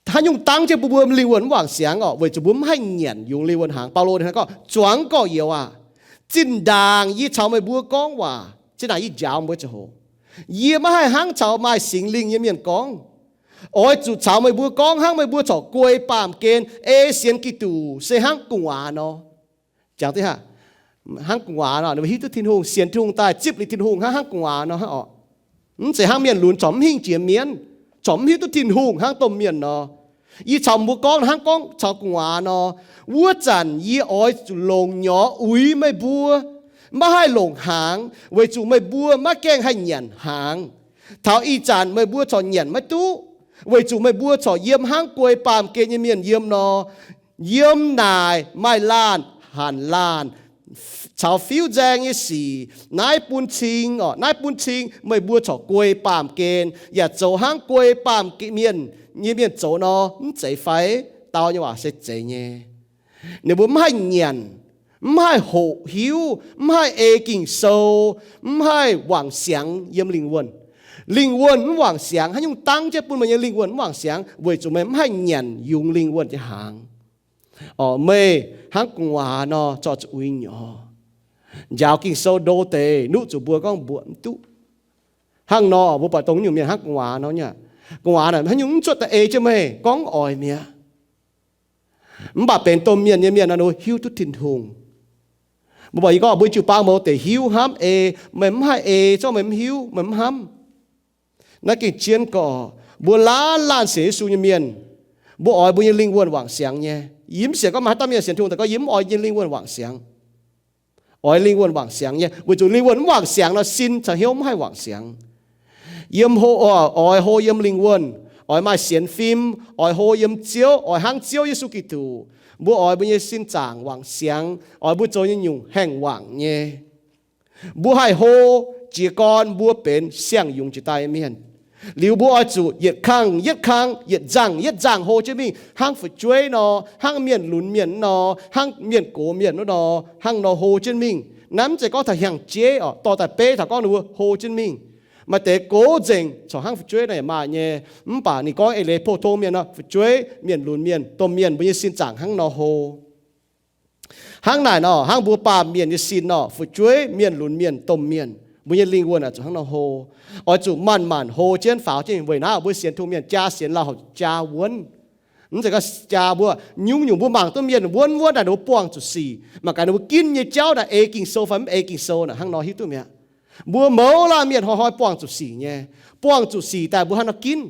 haaix nyungc dangv jienv bun mbuo lingh wuonh mv wangc siangx oc? Weic zuqc mbuo mv haih nyanc yungz lingh wuonh hnaangx. Baulo ninh hnangv gorngv, zuangx gorx-youz aah! Zinh ndaangc yie caux meih mbuo gorngv waac, zinh ndaangc yie njaaux mbuo ziangh hoc, yie maiv haih hnangv caux maaih Singx Lingh nyei mienh gorngv. Oix zuqc caux meih mbuo gorngv hnangv meih mbuo corc guei baamh gen ei sienx Giduc se hnangv gu'nguaaz nor. Jangx hnangv gu'nguaaz nor, hiuv duqv Tin-Hungh, sienx Tin-Hungh daaih zipv liuz Tin-Hungh hnangv, hnangv gu'nguaaz nor hnangv oc. Mv zeiz hnangv mienh lunx corc mv hingh jiex mienv, corc mv hiuv duqv Tin-Hungh hnangv domh mienh nor. Yie caux mbuo gorngv hnangv gorngv caux gu'nguaaz nor. Wuov zanc yie oix zuqc longc nyorx uix meih mbuo, maiv haih longc hnaangx, weic zuqc meih mbuo maiv gaengh haih nyanc hnaangx. Taux ih zanc meih mbuo corc nyanc maiv duqv, weic zuqc meih mbuo corc yiem hnangv guei baamh gen nyei mienh yiem nor. Yiem naaic maaih laanh hanc laanh caux fiuv-nzaeng nyei sic. Naaiv bun cing oc, naaiv bun cing meih mbuo corc guei baamh gen yaac zoux hnangv guei baamh gen mienh nyei mienh zoux nor, mv zeiz fai? Dau nyei waac se zeiz nyei. Ninh mbuo mv haih nyanc, mv haih hoqc hiuv, mv haih ei Ging-Sou, mv haih wangc siangx yiem lingh wuonh. Lingh wuonh mv wangc siangx, haaix nyungc dangv jienv bun meih nyei lingh wuonh mv wangc siangx? Weic zuqc meih mv haih nyanc yungz lingh wuonh nyei hnaangx. Orqc, meih hnangv gu'nguaaz nor corc zuqc uix nyorx. Njaaux Ging-Sou ndo deix, nuqv zuqc mbuo gorngv mbuoqc mv duqv. Hnangv nor mbuo buatc dongh nyungc mienh hnangv gu'nguaaz nor nyei. Gu'nguaaz naaic haaix nyungc mv cuotv daaih ei jienv meih, gorngv oix mi'aqv. Mv baac benx domh mienh nyei mienh nor, hiuv duqv Tin-Hungh. Mbuo buatc yie gorngv mbuo jiu-baang mouz deix hiuv hnamv ei, meih mv haih ei, zorqv meih mv hiuv, meih mv hnamv. Naaiv gengh jienv gorx, mbuo laanh laanh sienx Yesu nyei mienh, mbuo oix mbuo nyei lingh wuonh wangc siangx nyei. Yie mv sienx gorngv maaih haaix dauh mienh sienx Tin-Hungh daaih gorngv yie mv oix nyei lingh wuonh wangc siangx. Oix lingh wuonh wangc siangx nyei, weic zuqc lingh wuonh mv wangc siangx nor, sin caux hnyouv mv haih wangc siangx. Yiem hlo, oix hlo yiem lingh wuonh, oix maaih sienx fim, oix hlo yiem Ziouv, oix hnangv Ziouv Yesu Giduc. Mbuo oix mbuo nyei sin zaangc wangc siangx, oix mbuo zoux nyei nyungc haengh wangc nyei. Mbuo haih hlo jiez gorn mbuo benx siang-yungz jiex daaih nyei mienh. Liuz mbuo oix zuqc yietc kang yietc kang, yietc nzangh yietc nzangh hlo jienv mingh, hnangv fu'jueiv nor, hnangv mienh lunx mienh nor, hnangv mienh gox mienh wuov nor, hnangv nor hlo jienv mingh. Naaiv mv zeiz gorngv taux hnyangx-jeiv oc, dorh daaih beiv taux gorngv ninh mbuo hlo jienv mingh. Maaih deix gox nzengc corc hnangv fu'jueiv naaic maaih nyei, mv baac ninh gorngv eix leiz pou-tong mienh nor, fu'jueiv, mienh lunx mienh, domh mienh, mbuo nyei sin zaangc hnangv nor hlo. Hnangv naaic nor, hnangv mbuo baamh mienh nyei sin nor, fu'jueiv, mienh lunx mienh, domh mienh, mbuo nyei lingh wuonh oix zuqc hnangv nor hlo. Oix zuqc manc-manc hlo jienv faaux jienv, weic naaiv mbuo sienx Tin-Hungh mienh jaa sienx lauh jaa wuonv. Mv zeiz gorngv jaa mbuo, nyungc-nyungc mbuo mangc duqv mienh wuonv wuonv naaic ninh mbuo buangh zuqc sic, mangc gaax ninh mbuo ginv nyei jauv naaic ei Ging-Sou fai mv ei Ging-Sou naaic hnangv nor hiuv duqv mi'aqv. Mbuo mouz laanh mienh hnoi-hnoi buangh zuqc sic nyei, buangh zuqc sic daaih mbuo hnangv nor ginv.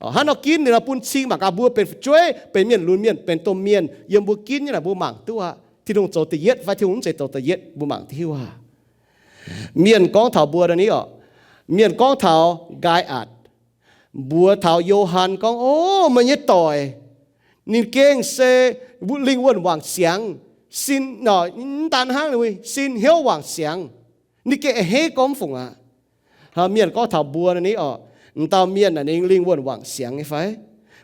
Hnangv nor ginv ninh nor bun cing mangc gaax mbuo benx fu'jueiv, benx mienh lunx mienh, benx domh mienh, yiem mbuo ginv nyei naaic mbuo mangc duqv aqv. Tin-Hungh zoux da'yietv fai Tin-Hungh mv zeiz zoux da'yietv mbuo mangc duqv hiuv aqv. Mienh gorngv taux mbuo naaiv ni oc, mienh gorngv taux Nqaai-Atc, mbuox taux Yo^han gorngv, O, meih nyei doic, ninh gengh se lingh wuonh wangc siangx, sin, mv daan hnangv, sin hnyouv wangc siangx, ninh gengh a'hneiv gorngv fungc aqv. Mienh gorngv taux mbuo naaiv ni oc, m'dauh mienh naaic ninh lingh wuonh wangc siangx nyei fai?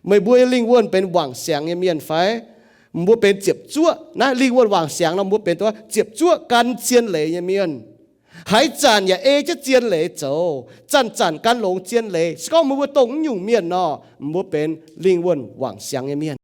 Meih mbuo nyei lingh wuonh benx wangc siangx nyei mienh fai? Mbuo benx ziepc zuoqv. Naaiv lingh wuonh wangc siangx nor mbuo benx ziepc zuoqv gan zien leiz nyei mienh. Haaix zanc yaac ei jienv zien leiz zoux, zanc-zanc gan longx zien leiz. Se gorngv mbuo dongh naaiv nyungc mienh nor, mbuo benx lingh wuonh wangc siangx nyei mienh.